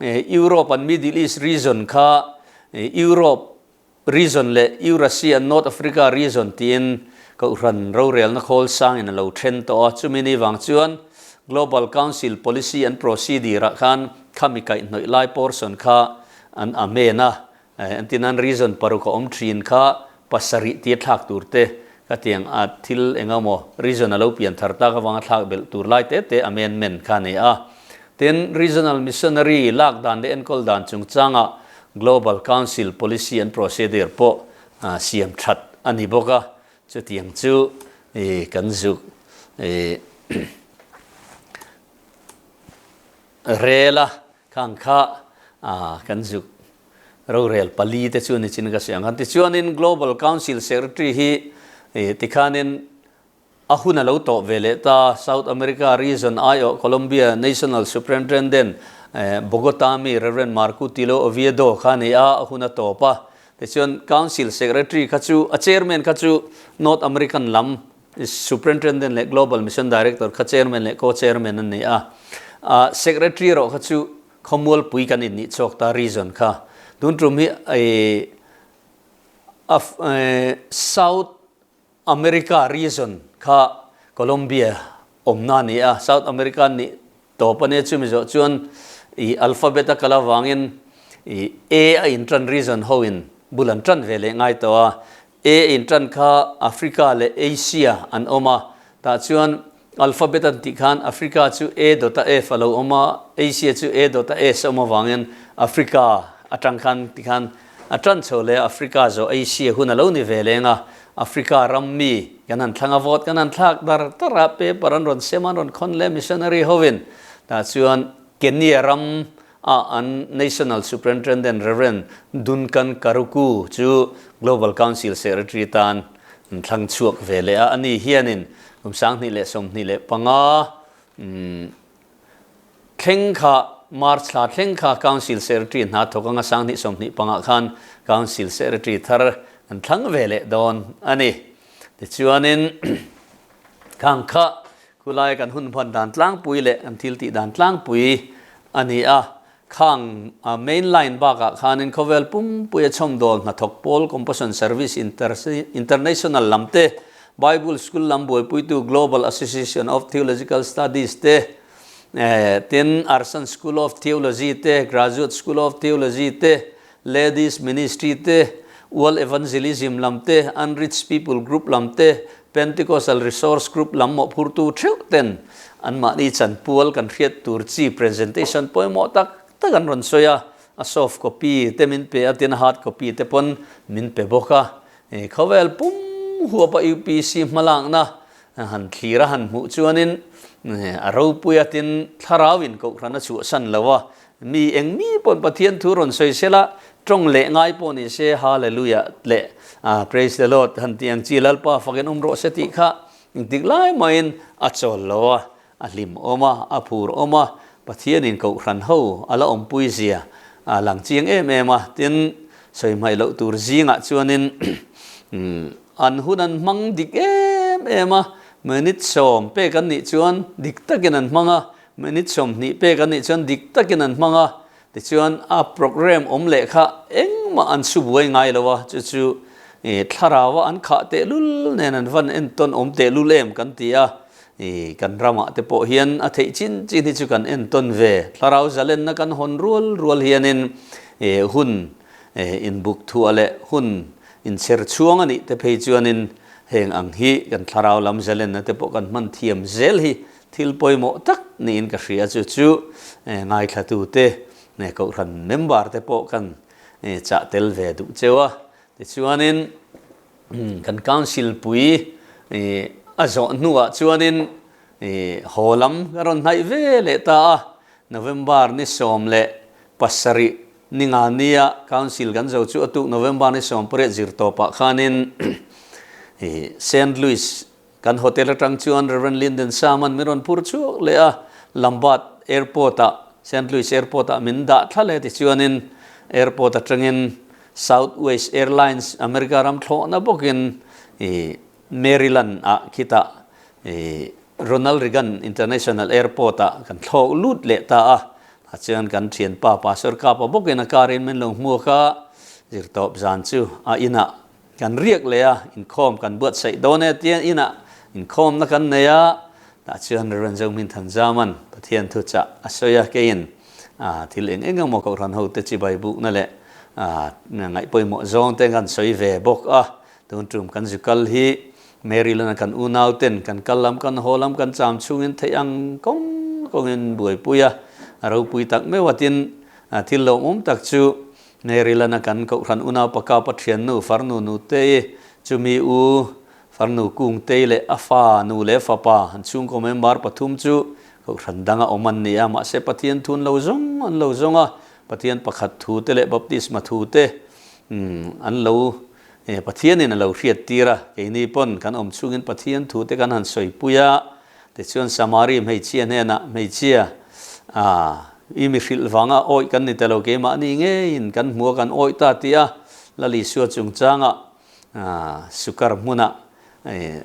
Europe and Middle East region kha Europe region leh Eurasia and North Africa region tiin Kohhran rorelna khawl sangin a lo then tawh a. Chumi ni vang chuan Global Council Policy and Procedure ah khan khami kaihhnawih lai portion kha an amen a. Entirnan region paruk a awm thin kha pasarih tia thlak tur te ka tiang a thil engemaw region a lo pian thar tak avanga thlak belh tur lai te te amendment kha a ni a. Tin, regional missionary lak dan leh enkawl dan chungchanga Global Council Policy and Procedure pawh siam that a ni bawk a, chutiang chu kan zuk rel a, khang kha. Kan zuk rorel pali te chu nichin ka sawi ang khan. Tichuanin Global Council Secretary hi tikhanin a hun a lo tawh ve leh ta. South America Region aiawh Colombia National Superintendent Bogota mi Rev. Marco Tilo Oviedo kha a ni a, a hun a tawp a. Tichuan Council Secretary kha chu a Chairman kha chu North American lam Superintendent leh Global Mission Director kha Chairman leh Co-Chairman an ni a. Secretary erawh kha chu Khawmualpui kan innih chhuak ta region kha tun tum hi South America region kha Colombia awmna a ni a, South America nih tawp a nia chumi zawh chuan i alphabet a kal avangin i A a intan region ho in bul an tan ve leh ngai tawh a, A a intan kha Africa leh Asia an awm a, tah chuan Alphabet an tih khan Africa chu A dawt a F a lo awm a, Asia chu A dawt a S a awm avangin Africa atang khan tikhan a tan chho leh a, Africa zawh Asia hun a lo ni ve leng a, Africa ram mi kan han thlang a, vote kan han thlak dar dar a, paper an rawn sem a, an rawn khawn leh missionary hovin tah chuan Kenya ram a an National Superintendent Rev. Duncan Karuku chu Global Council Secretary tan an thlang chhuak ve leh a, ani hianin kum 2025 thleng kha March thla thleng kha Council Secretary hna thawk anga 2025 khan Council Secretary thar an thlang ve leh dawn a ni. Tichuanin khang kha Khulai kan hun hman dan tlangpui leh kan thil tih dan tlangpui a ni a, khang main line bakah khanin khawvel pumpuia chhawmdawl hnathawk pawl Compassion Service International lam te, Bible School lam buaipuitu Global Association of Theological Studies te, tin Arsan School of Theology te, Graduate School of Theology te, Ladies Ministry te, World Evangelism lam te, Unreached People Group lam te, Pentecostal Resource Group lam mawhphurtu theuh ten anmahni chanpual kan hriat tur chi presentation pawimawh tak tak an rawn sawi a, a soft copy te min pe a, tin a hard copy te pawn min pe bawk a. Khawvel pum huapa UPC hmalakna han thlir a han hmuh chuanin a ropui a, tin thlarauin kohhran a chhuahsan lo a, Mi eng mi pawn Pathian thu rawn sawi sela, tawng leh ngai pawh ni se, Hallelujah leh Praise the Lord han tih ang chi Lalpa fakin awm rawh se tih kha engtik lai mahin a chawl lo a, a hlim awm a, a phur awm a, Pathianin kohhran ho a la awmpui zia a lang chiang em em a, tin sawi hmaih loh tur zingah chuanin an hun an hmang dik em em a, minute 10 pek an nih chuan dik takin an hmang a, Minute 20 pek an nih chuan dik takin an hmang a, tichuan a programme awm leh kha engmah an su buai ngai lo a, chu chu thlarau a an khah tehlul nen an van entawn awm tehlul em kan ti a, kan ramah te pawh hian a theih chin chin hi chu kan entawn ve, thlarau zalenna kan hawn rual rual hianin hun inbuk thuah leh hun inchher chhuang a nih te phei chuanin heng ang hi kan thlarau lam zalenna te pawh kan hman thiam zel hi Thil pawimawh tak niin ka hria chu chu ngaithlatute Kohhran member te pawh kan chah tel ve duh cheu a. Tichuanin kan Council pui a zawh hnuah chuanin haw lam ka rawn hnaih ve leh ta a. November ni 17 ni nga nia Council kan zo chu a tuk November ni 18 zir tawpah khanin Saint Louis Kan hotel atang chuan Rev. Linden Saman min rawn phur chhuak leh a, Lambert Airport-ah, Saint Louis Airport-ah min dah thla leh tichuanin airport atangin Southwest Airlines America ram thlawhna bawkin i Maryland-ah khitah i Ronald Reagan International Airport-ah kan thlawk lut leh ta a. Tah chuan kan thianpa Pastor Kapa bawkin a car in min lo hmuak a, zirtawp zan chu a inah Kan riak leh a, inkhawm kan buatsaih dawn e tia inah inkhawmna kan nei a, tah chuan Rev. Zohmin Thanzaman Pathian thuchah a sawi a, keiin thil eng eng emaw Kohhran hote chibai bukna leh ngaihpawimawh zawng te kan sawi ve bawk a, tun tum kan zu kal hi Maryland-a kan unauten kan kal lam kan haw lam kan cham chhungin theih ang kawng kawngin buaipui a, a ropui tak meuh a tin thil lawmawm tak chu Maryland-a kan Kohhran unau paka Pathiannu farnu Nutei, chumi u farnu Kungtei leh a fa nu leh fapa an chhungkaw member pathum chu Kohhran danga awm an ni a, mahse Pathian thun lo zawng an lo zawng a, Pathian pakhat thu te leh baptisma thu te an lo Pathianin a lo hriat tir a, keini pawn kan awm chhungin Pathian thu te kan han sawipui a, tichuan Samari hmeichhia hnenah hmeichhia i mi hrilh vanga awih kan ni ta lo keimahni ngeiin kan hmu a kan awih ta tih a Lal Isua chungchanga Sukar hmuna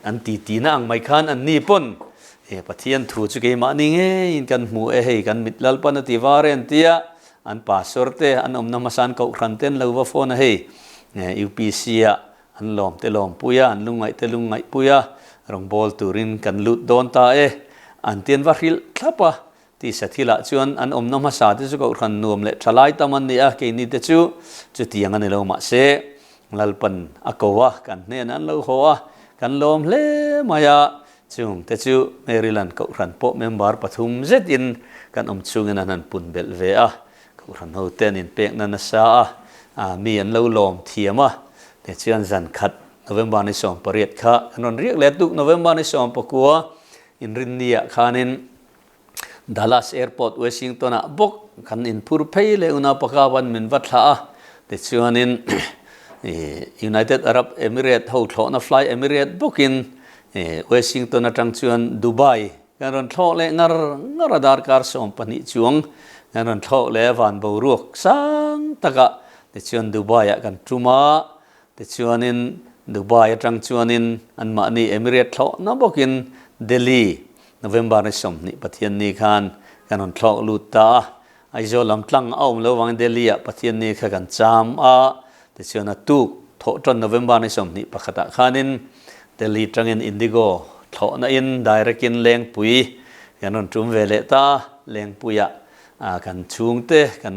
an titina ang mai khan anni pawn Pathian thu chu keimahni ngeiin kan hmu e hei kan mit Lalpan a ti var e an ti a, an pastor te an awmna hmasa an kohhran te an lo va phone a hei UPC ah an lawm te lawm pui a, an lungngaih te lungngaih pui a, rawngbawl turin kan lut dawn ta e an ti an va hrilh thlap a. Tisa thilah chuan an awmna hmasa te chu kohhran nuam leh tha lai tam an ni a, keini te chu chutiang a ni lo. Mahse, Lalpan a ko a, kan hnenah an lo haw a, kan lawm hle mai a, chung te chu Maryland kohhran pawh member pathum zetin kan awm chungin an han pun belh ve a, kohhran ho te an inpekna nasa a, mi an lo lawm thiam a, tichuan zan khat November ni 18 kha kan rawn riak leh tuk November ni 19 inrinniah khanin Dallas Airport, Washington-ah bawk kan inphur phei leh unau pakavan min va thlah a. Tichuanin United Arab Emirate ho thlawhna Fly Emirate bawkin Washington atang chuan Dubai kan rawn thlawh leh ngar ngar a, darkar 12 chuang kan rawn thlawh leh a, van boruak sang takah tichuan Dubai-ah kan tum a. Tichuanin Dubai atang chuanin anmahni Emirate thlawhna bawkin Delhi, November ni 20 Pathianni khan kan rawn thlawk lut ta a. Aizawl lam tlang a awm lo vangin Delhi ah Pathianni kha kan cham a. Tichuan a tuk thawh tan November ni 21 ah khanin Delhi tangin Indigo thlawhna in direct in Lengpui kan rawn tum ve leh ta a. Lengpui ah kan chhungte kan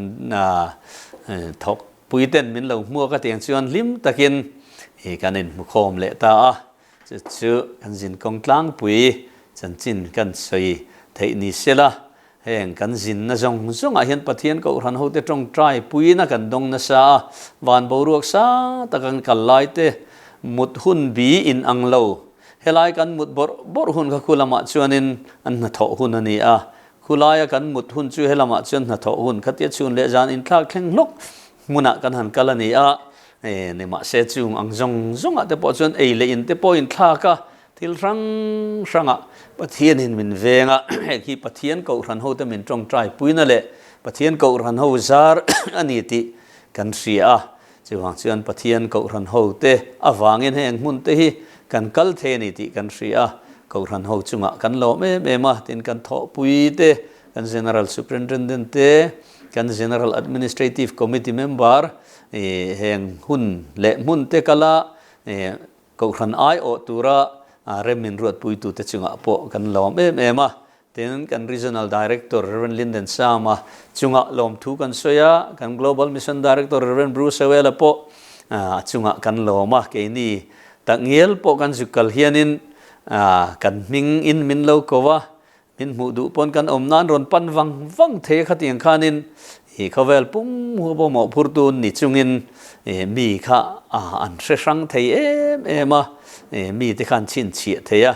thawk Puiten min lo hmuak a tiang chuan hlim takin i kan inhmukhawm leh ta a, chu chu kan zinkawng tlangpui chanchin kan sawi theih ni sela, heng kan zinna zawng zawngah hian Pathian Kohhran hote tawngtai puina kan dawng nasa a, van boruak sa taka kan kal lai te mut hun bi in ang lo, helai kan mut bawrh bawrh hun kha khu lamah chuanin an hnathawh hun a ni a, Khulaia kan mut hun chu helamah chuan hnathawh hun khatia chhun leh zan inthlak thleng hlawk hmunah kan han kal a ni a, nimahse chung ang zawng zawngah te pawh chuan ei leh in te pawh inthlak a, thil hrang hrangah Pathianin min veng a, heng hi Pathian Kohhran hote min tawngtai puina leh Pathian Kohhran ho zar a ni tih kan hria a. Chuvang chuan Pathian Kohhran hote avangin heng hmun te hi kan kal thei a ni tih kan hria a, Kohhran ho chungah kan lawm em em a, tin kan thawhpui te, kan General Superintendent te, kan General Administrative Committee member heng hun leh hmun te kala Kohhran aiawh tura rem min ruatpuitute chungah pawh kan lawm em em a. Tin, kan Regional Director Rev. Linden Sama chungah lawmthu kan sawi a, kan Global Mission Director Rev. Bruce Sewell-a pawh a chungah kan lawm a, keini takngial pawh kan zuk kal hianin kan hming in min lo ko a, min hmuh duh pawn kan awm nan rawn pan vang vang thei a khatiang khanin i khawvel pum hu pawh mawhphurtu ni chungin mi kha an hre hrang thei em em a, mite khan chhinchhiah thei a.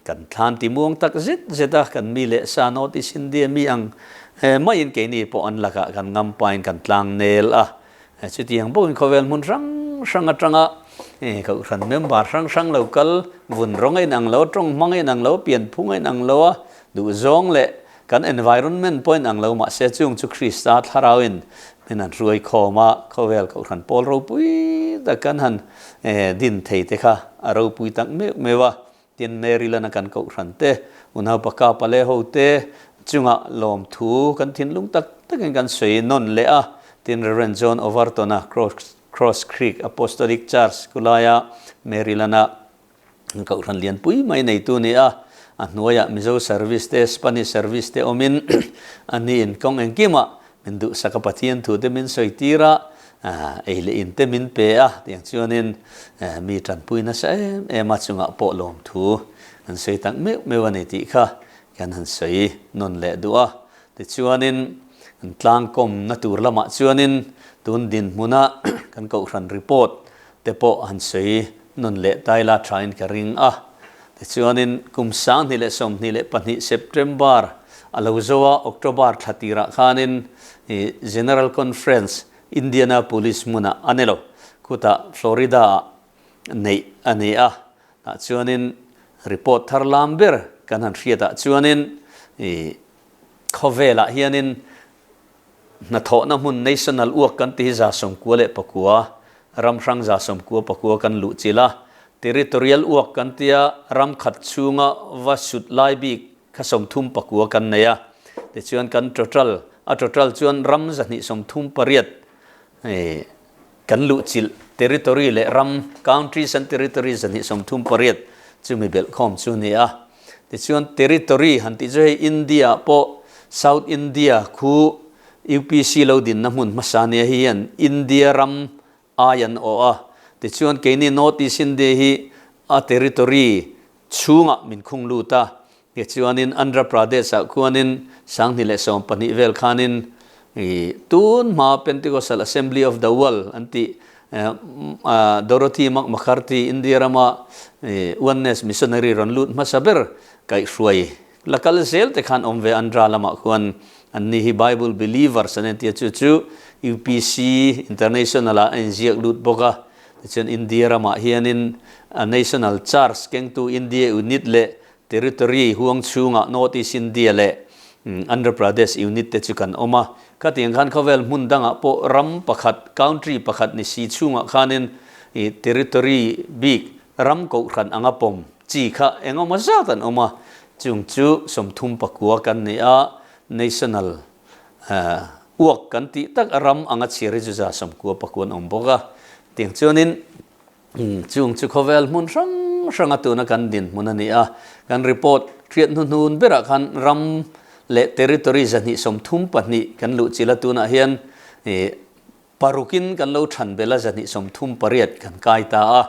Kan thlan ti muang tak zet zet a, kan mi leh sa North East India mi ang maiin keini pawh an lakah kan ngampain kan tlang nel a. Chutiang bawkin khawvel hmun hrang hrang atanga Kohhran member hrang hrang lo kal vun rawng a inang lo, tawng hmang a inang lo, pianphung a inang lo a, duhzawng leh kan environment pawh a inang lo mahse chung chu Krista thlarauin min han hruai khawm a, khawvel Kohhran pawl ropui tak kan han din thei te kha a ropui tak meuh meuh a, tin Maryland a kan Kohhran te, unau paka pale ho te chungah lawmthu kan thinlung tak takin kan sawi nawn leh a, tin Rev. John Overton a Cross Creek Apostolic Church kulaia Maryland a Kohhran lianpui mai neitu ni a, a hnuaiah Mizo service te, Spanish service te awmin a niin kawng engkimah min duhsak a, Pathian thu te min sawi tir a, ei leh in te min pe a, tiang chuanin mi tanpui nasa em em a chungah pawh lawmthu kan sawi tak meuh meuh a ni tih kha kan han sawi nawn leh duh a. Tichuanin kan tlangkawmna tur lamah chuanin tun dinhmuna kan Kohhran report te pawh han sawi nawn leh tai la thain ka ring a. Tichuanin kum 2022 September a lo zo a, October thla tirah khanin General Conference Indianapolis hmunah a ni lo, khutah Florida-ah neih a ni a, tah chuanin report thar lam ber kan han hriatah chuanin khawvelah hianin Hnathawhna hmun National uak kan ti hi 99, ram hrang 99 kan luh chilh a. Territorial uak kan tia ram khat chhunga va sut lai bik kha 39 kan nei a. Tichuan kan total, a total chuan ram 238 Kan luhchilh territory leh ram, countries and territories, 238 chumi belhkhawm chu a ni a. Tichuan territory han tih chu hei India ah pawh South India khu UPC lo dinna hmun hmasa nia hi hian India ram ai an awh a. Tichuan keini North East India hi a territory chhungah min khung lut a. Tichuanin Andhra Pradesh-ah khuanin 2012 vel khanin tun hma Pentecostal Assembly of the World an tih Dorothy McMcCarthy India rama Oneness Missionary rawn lut hmasa ber kaihhruai la kal zel te khan awm ve Andhra lamah khuan anni hi Bible Believers an entia chu chu UPC International-ah a inziak lut bawk a. Tichuan India ramah hianin National Church kengtu India Unit leh Territory huang chhungah North East India leh Andhra Pradesh unit te chu kan awm a. Khatiang khan khawvel hmun dangah pawh ram pakhat, country pakhat ni si chhungah khanin territory bik ram kohhran anga pawm chi kha engemaw zat an awm a. Chung chu 39 kan ni a, national uak kan tih tak a ram anga chhiar hi chu 99 an awm bawk a. Tiang chuanin Chung chu khawvel hmun hrang hranga tuna kan dinhmun a ni a, kan report hriat hnuhnun berah khan ram leh territory 232 kan luh chilh a, tunah hian parukin kan lo than belh a, 238 kan kai ta a.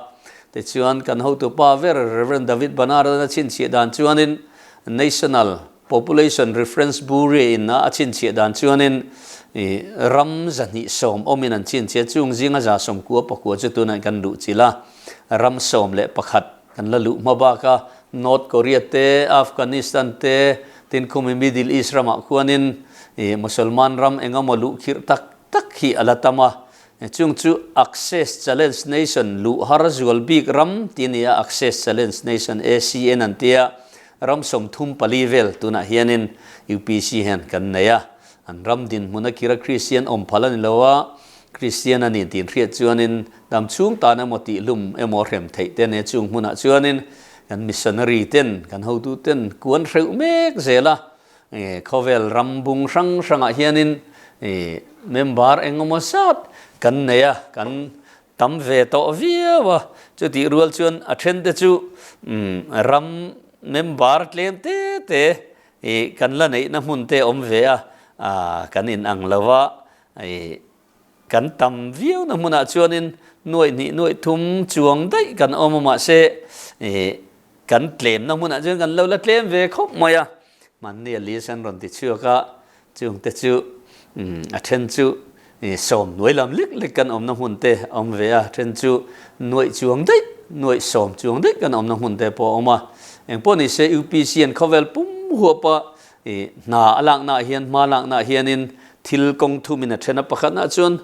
Tichuan kan hotupa ber Rev. David Banaran a chhinchhiah dan chuanin National Population Reference Bureau in a chhinchhiah dan chuanin ram 210 awmin an chhinchhiah chung zinga 99 chu tunah kan luh chilh a, ram 11 kan la luh hma bak a, North Korea te, Afghanistan te, tin khumi Middle East ramah khuanin Musalman ram engemaw luh khirh tak tak hi a la tam a, chung chu Access Challenge Nation luh har zual bik ram tih a ni a, Access Challenge Nation, ACN an tia. Ram 34 vel tunah hianin UPC hian kan nei a, an ram dinhmun a kira Kristian awm phal a ni lo a, Kristian a ni tih hriat chuanin dam chhung tan emaw tih hlum emaw hrem theih te ania chung hmunah chuanin kan missionary ten kan hotu ten kuan hreuh mek zel a, khawvel ram bung hrang hrangah hianin member engemaw zat kan nei a, kan Tam ve tawh viau a, chutih rual chuan a then te chu ram member tlem te te i kan la neihna hmun te awm ve a, kan in ang lo a, i kan tam viau na hmunah chuanin nuaih hnih nuaih thum chuang daih kan awm a mahse i kan tlemna hmunah chuan kan lo la tlem ve khawp mai a. Hmanni a list an rawn ti chhuak a, chungte chu a then chu sawm hnuai lam lek lek kan awmna hmun te a awm ve a, then chu nuaih chuang daih, nuaih sawm chuang daih kan awmna hmun te pawh a awm a. Engpawh ni se UPC an khawvel pum huapa hna a laknaah hian, hma laknaah hianin thil kawng thumin a then a, pakhatnaah chuan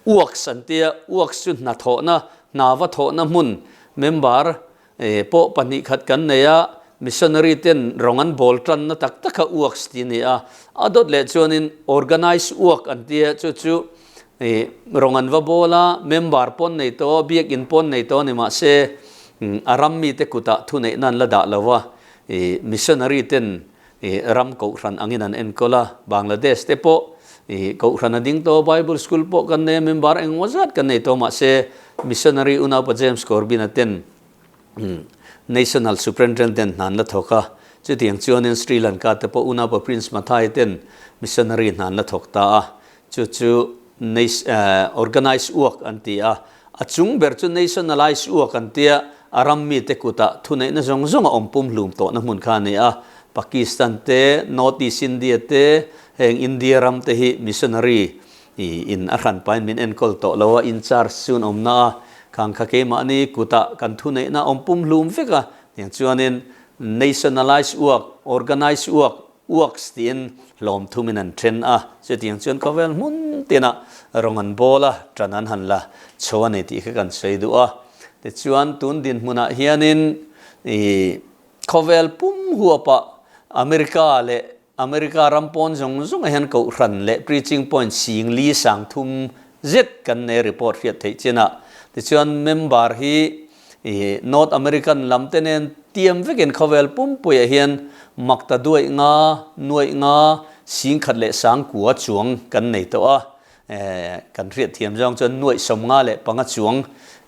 uaks an tia, uaks chu hnathawhna, hna va thawhna hmun member Pawh pahnih khat kan nei a, missionary ten rawng an bawl tanna tak tak kha works tih a ni a, a dawt leh chuanin organise work an ti a, chu chu rawng an va bawl a, member pawn nei tawh, biakin pawn nei tawh a ni mahse a ram mite kutah thuneihna an la dah lo a, missionary ten ram kohhran angin an enkawl a, Bangladesh te pawh kohhran a ding tawh, Bible school pawh kan nei a, member engmaw zat kan nei tawh mahse missionary unaupa James Corbin-a ten National Superintendent hna an la thawk a, chutiang chuanin Sri Lanka te pawh unaupa Prince Mathai ten missionary hna an la thawk ta a, chu chu organise work an ti a, a chung ber chu nationalise work an ti a, a ram mite kutah thuneihna zawng zawng a awm pumhlum tawhna hmun kha a ni a, Pakistan te, North East India te, heng India ram te hi missionary in a hran pahin min enkawl tawh lo a, in charge chu an awmna a, khang kha keimahni kutah kan thuneihna a awm pumhlum vek a, tiang chuanin nationalise work, organise work. Works tiin hlawm thumin an then a, chutiang chuan khawvel hmun tinah rawng an bawl a, tan an han la chho a ni tih kha kan sawi duh a. Tichuan tun dinhmunah hianin ih khawvel pum huapah America leh America ram pawn zawng zawngah hian kohhran leh preaching point sing li sang thum zet kan nei report hriat theih chin a. Tichuan member hi ih North American lam te nen tiam vekin khawvel pumpuiah hian makta duaih nga, nuaih nga, sing khat leh sang kua chuang kan nei tawh a. Kan hriat thiam zawng chuan nuaih 55 chuang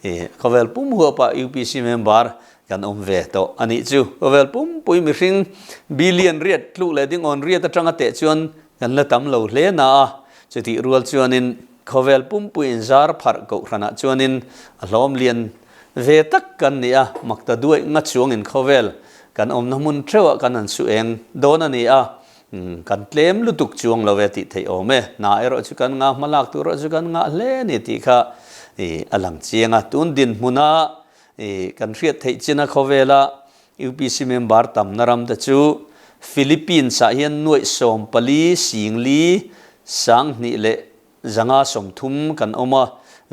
ih khawvel pum huapah UPC member kan awm ve tawh a nih chu. Khawvel pumpui mihring billion riat tluk leh ding awn riat atanga teh chuan kan la tam lo hle na a, chutih rual chuanin khawvel pumpui inzar pharh kohhranah chuanin a hlawm lian ve tak kan ni a, makta duaih nga chuangin khawvel kan awmna hmun theuhah kan han su eng dawn a ni a, kan tlem lutuk chuang lo e tih theih awm e, hna erawh chu kan ngah hmalak tur erawh chu kan ngah hle a ni tih kha a lang chiang a, tun dinhmuna kan hriat theih china khawvela UPC member tamna ram te chu Philippines ah hian nuaih 14 singli 2000 leh 530 kan awm a,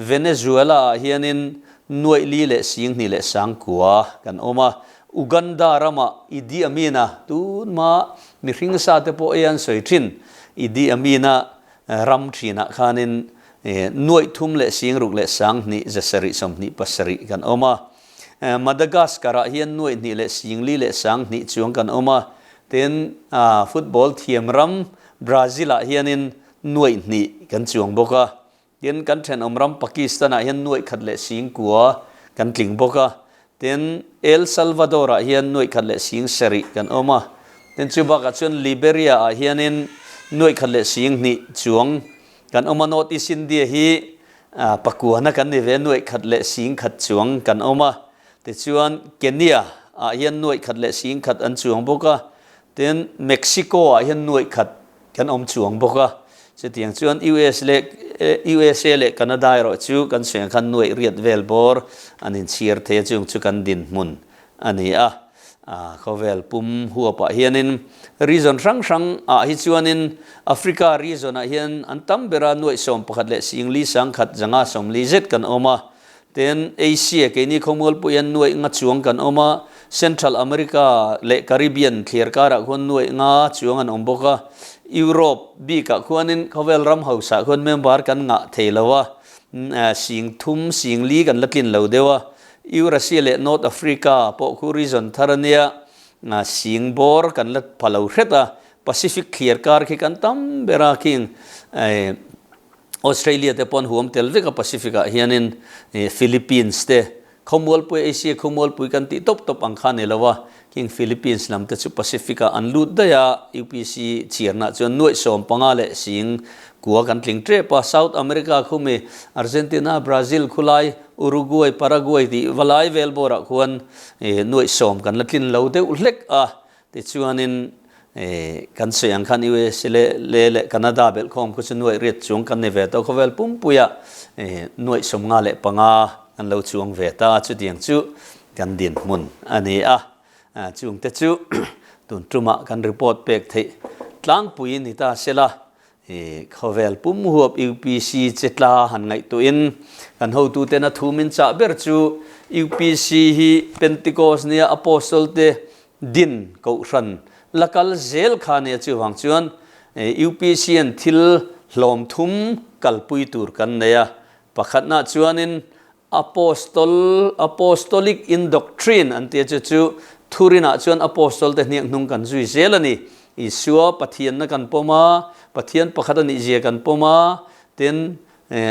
Venezuela ah hianin nuaih li leh 2000 leh 9000 kan awm a, Uganda ramah Idi Amin-a tunhma mihring sa te pawh ei an sawi thin, Idi Amin-a ram thinah khanin nuaih thum leh singruk leh 2000 727 kan awm a. Madagascar-ah hian nuaih hnih leh singli leh 2000 chuang kan awm a, tin football thiam ram Brazil-ah hianin nuaih hnih kan chuang bawk a, tin kan thenawm ram Pakistan-ah hian nuaih khat leh 9000 kan tling bawk a, tin El Salvador-ah hian nuaih khat leh 7000 kan awm a, tin chu bakah chuan Liberia-ah hianin nuaih khat leh 2000 chuang kan awm a, North East India hi pakuana kan ni ve nuaih khat leh 10,000 chuang kan awm a, tichuan Kenya-ah hian nuaih khat leh 10,000 an chuang bawk a, tin Mexico-ah hian nuaih khat Kan awm chuang bawk a, chutiang chuan US leh USA leh Canada erawh chu kan sawi khan nuaih riat vel bawr an inchhir thei a, chung chu kan dinhmun a ni a. Khawvel pum huapah hianin region hrang hrang ah hi chuanin Africa region ah hian an tam ber a, nuaih 11 leh 40 1,000 540 zet kan awm a. Tin, Asia keini khawmualpui hian nuaih nga chuang kan awm a, Central America leh Caribbean thliar karah khuan nuaih nga chuang an awm bawk a. Europe bikah khuanin khawvel ram hausa khuan member kan ngah thei lo a, 3000 4000 kan la tlin lo deuh a. Eurasia leh North Africa pawh khu region thar a nia, sing bawr kan la pha lo hret a. Pacific thliar kar khi kan tam ber a, khing Australia te pawh an huam tel vek a, Pacific ah hianin Philippines te khawmualpui Asia khawmualpui kan tih tawp tawp ang kha a ni lo a, khing Philippines lam te chu Pacific ah an lut daih a, UPC chhiarna chuan nuaih 15 leh 9000 kan tling tep a, South America khumi Argentina, Brazil khulai, Uruguay, Paraguay tih va lai vel bawrah khuan nuaih 10 kan la tlin lo deuh hlek a, Tichuanin kan sawi ang khan USA leh leh Canada belhkhawm khu chu nuaih riat chuang kan ni ve tawh. Khawvel pumpuiah nuaih 55 an lo chuang ve ta. Chutiang chu kan dinhmun a ni a. Chungte chu tun tumah kan report pek theih tlangpui ni ta se la. Khawvel pum huap UPC che tla han ngaihtuahin kan hotuten a thu min chah ber chu UPC hi Pentecost nia Apostle te din kohhran la kal zel kha nia chuvang chuan UPC an thil hlawm thum kalpui tur kan nei a, pakhatna chuanin Apostol, Apostolic in doctrine an tia chu chu thurinah chuan Apostol te hniak hnung kan zui zel a ni. Isua Pathianna kan pawm a, Pathian pakhat a nih zia kan pawm a, tin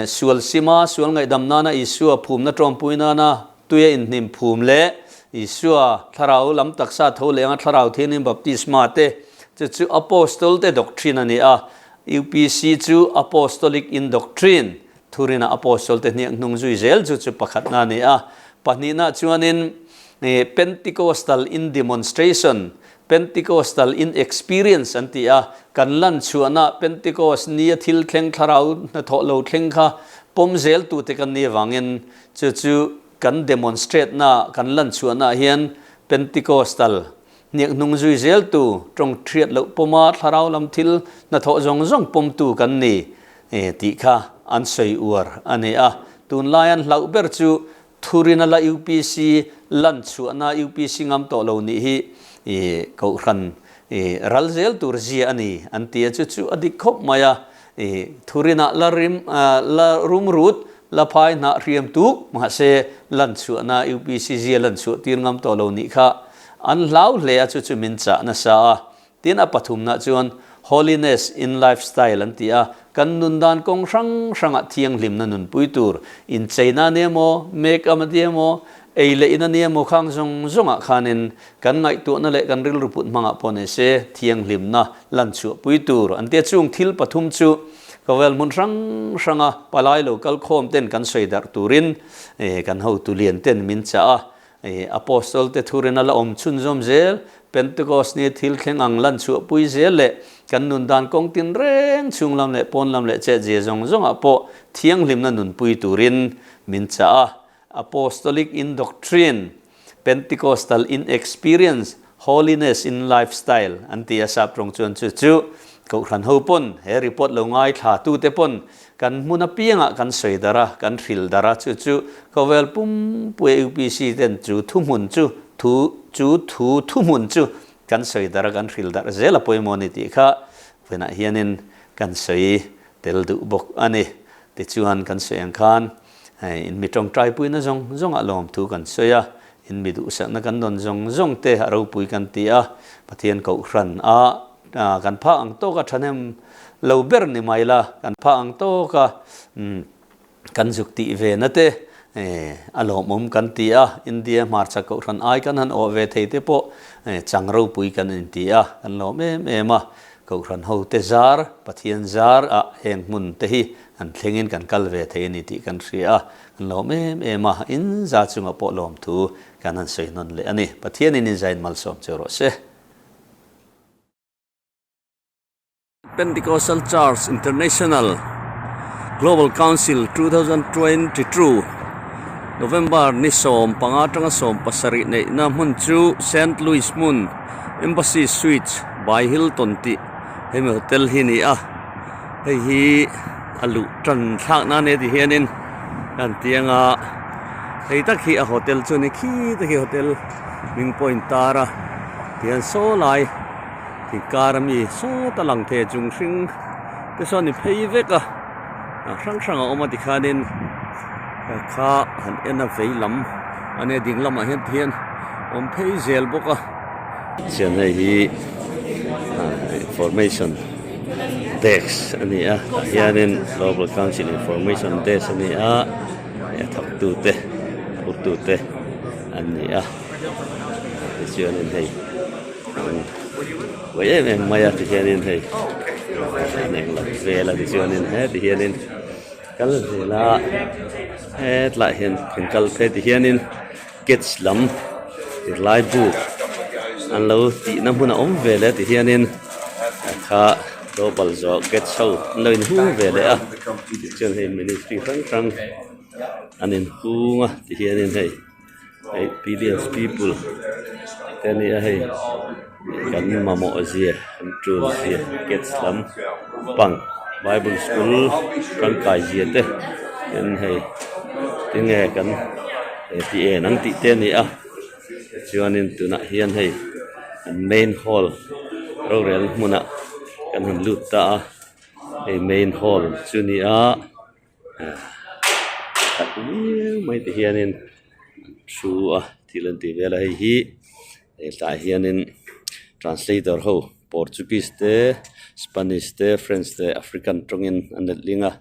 sual sima sual ngaihdam nana Isua phumna tawmpui nana tuia inhnim phum leh Isua thlarau lam taksa tho leng a thlarau thiangin baptisma te chu chu Apostol te doctrine a ni a, UPC chu Apostolic in doctrine Thurinah Apostle te hniak hnung zui zel chu chu pakhatna a ni a. Pahnihna chuanin Pentecostal in demonstration, Pentecostal in experience an ti a. Kan lan chhuahna Pentecost nia thil thleng thlarau hnathawh lo thleng kha pawm zel tute kan nih avangin chu chu kan demonstrate na kan lan chhuahna hian Pentecostal. Hniak hnung zui zeltu, tawng thiat loh pawma thlarau lam thil hnathawh zawng zawng pawmtu kan ni tih kha an sawi uar a ni a. Tunlai an hlauh ber chu Thurina la upc lan chhuahna upc ngam tawh lo nih hi Kohhran ral zel tur zia a ni an ti a, chu chu a dik khawp mai a. Thurina la rim la rumrut la phai hnah hriam tuk mahse lan chhuahna upc zia lan chhuah tir ngam tawh lo nih kha an hlau hle a, chu chu min chah nasa a. Tin a pathumna chuan Holiness in Lifestyle an ti a, kan nun dan kawng hrang hrangah thianghlimna nunpui tur, incheina a ni emaw, make up a ni emaw, ei leh in a ni emaw khang zawng zawngah khanin kan ngaihtuahna leh kan rilru put hmangah pawh ni se thianghlimna lan chhuahpui tur an ti a. Chung thil pathum chu khawvel hmun hrang hranga palai lo kal khawm ten kan sawi darh turin kan hotu lian ten min chah a. Apostle te thurin a la awm chhunzawm zel, Pentecost ni thil thleng ang lan chhuahpui zel leh kan nun dan kawng tin reng chhung lam leh pawn lam leh chetzia zawng zawngah pawh thianghlimna nunpui turin min chah a. Apostolic in doctrine, Pentecostal in experience, Holiness in lifestyle an ti a, sap tawng chuan chu chu Kohhran ho pawn he report lo ngaithla tute pawn kan hmun apiangah kan sawi darh a, kan hril darh a, chu chu khawvel pumpuia UPC ten chu thuhmun chu thu chu thu thuhmun chu kan sawi darh a, kan hril darh zel a pawimawh a ni tih kha vawiinah hianin kan sawi tel duh bawk a ni. Tichuan kan sawi ang khan Hei, in mi tawngtaipuina zawng zawngah lawmthu kan sawi a, in mi duhsakna kan dawn zawng zawng te a ropui kan ti a, Pathian Kohhran a kan phak ang tawka thahnem lo ber ni mai la, kan phak ang tawka kan zuk tih ve na te a lawmawm kan ti a, India hmarchhak Kohhran ai kan han awh ve thei te pawh chang ropui kan inti a, kan lawm em em a, Kohhran hote zar, Pathian zar ah heng hmun te hi an thlengin kan kal ve thei a ni tih kan hria a, kan lawm em em a, in za chungah pawh lawmthu kan han sawi hnawn leh a ni. Pathianin in zain malsawm che rawh se. Pentecostal Church International Global Council 2022 November ni 15 atanga 17 neihna hmun chu Saint Louis hmun Embassy Suites by Hilton tih hemi hotel hi a ni a. Hei hi a luh tan thlak nan e ti hianin kan tiang a hei tak hi a hotel chu a ni khi te khi hotel hming pawh a intar a tihian saw lai inkar ami sawta lang thei chung hring te sawn a ni phei vek a hrang hrang a awm a tikhanin kha han en a vei lam a nia ding lamah hian tihian awm phei zel bawk a. Chuan hei hi information desk a ni a tah hianin global council information desk a ni a a thawktute phurtute an ni a tichuanin hei an buai em em mai a tihianin hei an englo vel a tichuanin heti hianin kal zel a hetlaiah hian kan kal phei tihianin. Sketch lam zirlai bu an lo tihna hmun a awm ve leh ti hianin kha global zawh sketch ho an lo inhung ve leh a tichuan hei ministry hrang hrang an inhung a ti hianin hei hei billions people te a ni a hei kan mamawh zia kan tul zia sketch lam pang bible school tangkai zia te tin hei tinge kan. He ti en ang tih te a ni a tichuanin tunah hian hei an main hall rorel hmunah kan han lut ta a hei main hall chu a ni a khat viau mai ti hianin an thu a thil an tih vel a hei hi hetah hianin translator ho portuguese te spanish te french te african tawngin an letling a.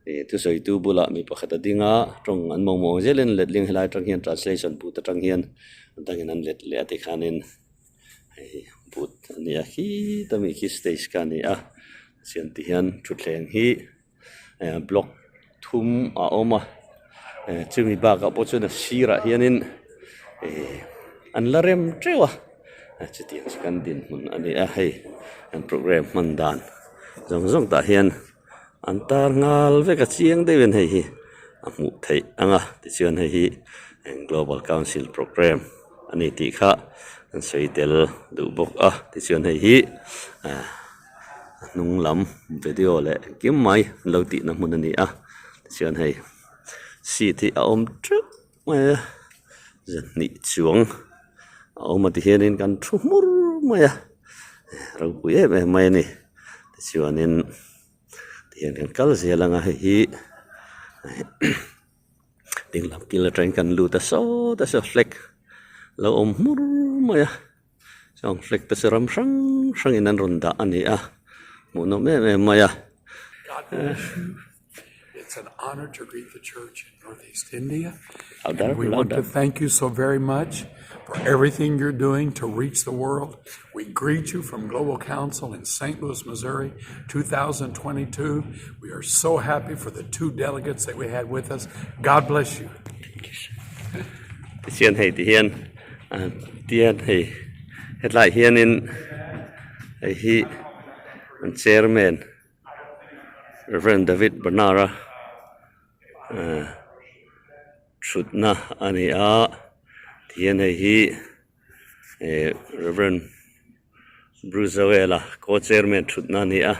Ih thusawitu bulah mi pakhat a ding a tawng an mamawh ang zelin letling helai atang hian translation booth atang hian a dangin an let leh a tikhanin hei booth a ni a khita mi khi stage kha a ni a chuan ti hian thutthleng hi eh block thum a awm a eh chumi bakah pawh chuan a sirah hianin ih an la rem teuh a chutiang chu kan dinhmun a ni a hei an programme hman dan zawng zawng tah hian. An tar nghal vek a chiang deuhin hei hi a hmuh theih ang a tichuan hei hi eng global council programme a ni tih kha An sawi tel duh bawk a tichuan hei hi ah a hnung lam video leh engkim mai an lo tihna hmun a ni a tichuan hei seat hi a awm teuh mai a zahnih chuang a awm a tihianin kan thu hmur mai a ropui em em mai a ni tichuanin tihian kan kal zel ang a hei hi. Ding lam kil atangin kan lut a sawta saw flag lo awm hmur mai a chuan flag te chu ram hrang hrang in an rawn dah a ni a hmuhnawm em em mai a. God bless you. It's an honor to greet the church in Northeast India. And we want to thank you so very much for everything you're doing to reach the world. We greet you from Global Council in St. Louis, Missouri, 2022. We are so happy for the two delegates that we had with us. God bless you. Tichuan hei ti hian tian hei hetlai hianin hei hi an chairman Reverend David Bernard-a thutna a ni a tihian hei hi eh Reverend Bruce Zoela co-chairman thutna a ni a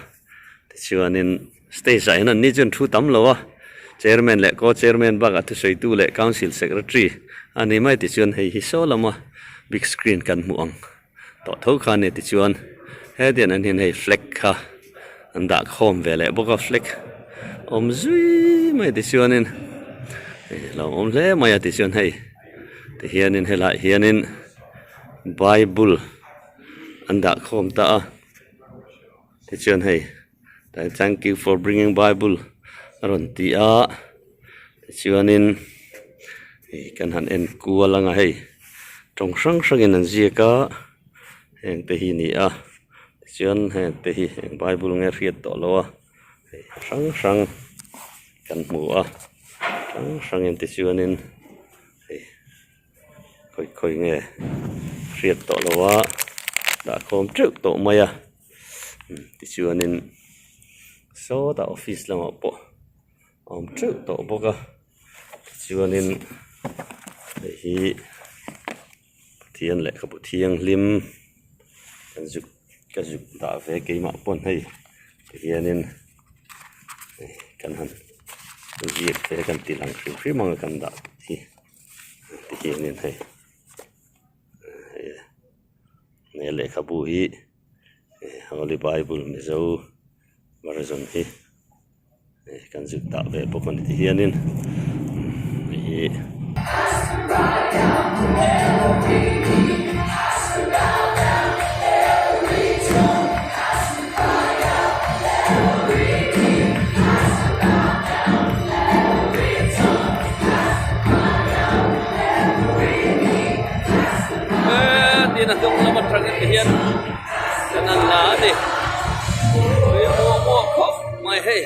tichuanin stage ah hian an ni chuan thu tam lo a chairman leh co-chairman bakah thusawitu leh council secretary a ni mai tichuan hei hi saw lama big screen kan hmuh ang tawh tho kha a ni tichuan hetiang an hian hei flag kha an dah khawm ve leh bawk a flag awm zui mai tichuanin lo awm hle mai a tichuan hei tihianin helaiah hianin bible an dah khawm ta a tichuan hei thank you for bringing bible a rawn ti a tichuanin ih kan han en kual ang a hei tawng hrang hrangin an ziak a heng te hi a ni a tichuan heng te hi eng bible nge hriat tawh lo a hei hrang hrang kan hmu a hrang hrangin tichuanin hei. Khawi khawi nge hriat tawh lo a dah khawm teuh tawh mai a tichuanin sawtah office lamah pawh a awm teuh tawh bawk a tichuanin hei hi Pathian lehkhabu thianghlim kan zuk ka zuk dah ve keimah pawn hei tihianin kan han ziak te kan ti lang hrim hrim ang a kan dah hi. Tihianin hei he lehkhabu hi Holy Bible Mizo version hi kan zuk dah ve bawk a ni tihianin hei hi. Tin a hnung lam atangin ti hian kan han la a ni tui muah muah khawp mai hei.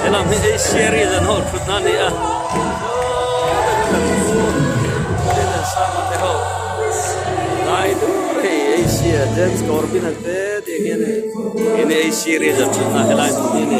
Helam hi Asia region ho thutna a ni a Asia James Corbin a te tih hian hei Asia region thutna helai hmun hi a ni.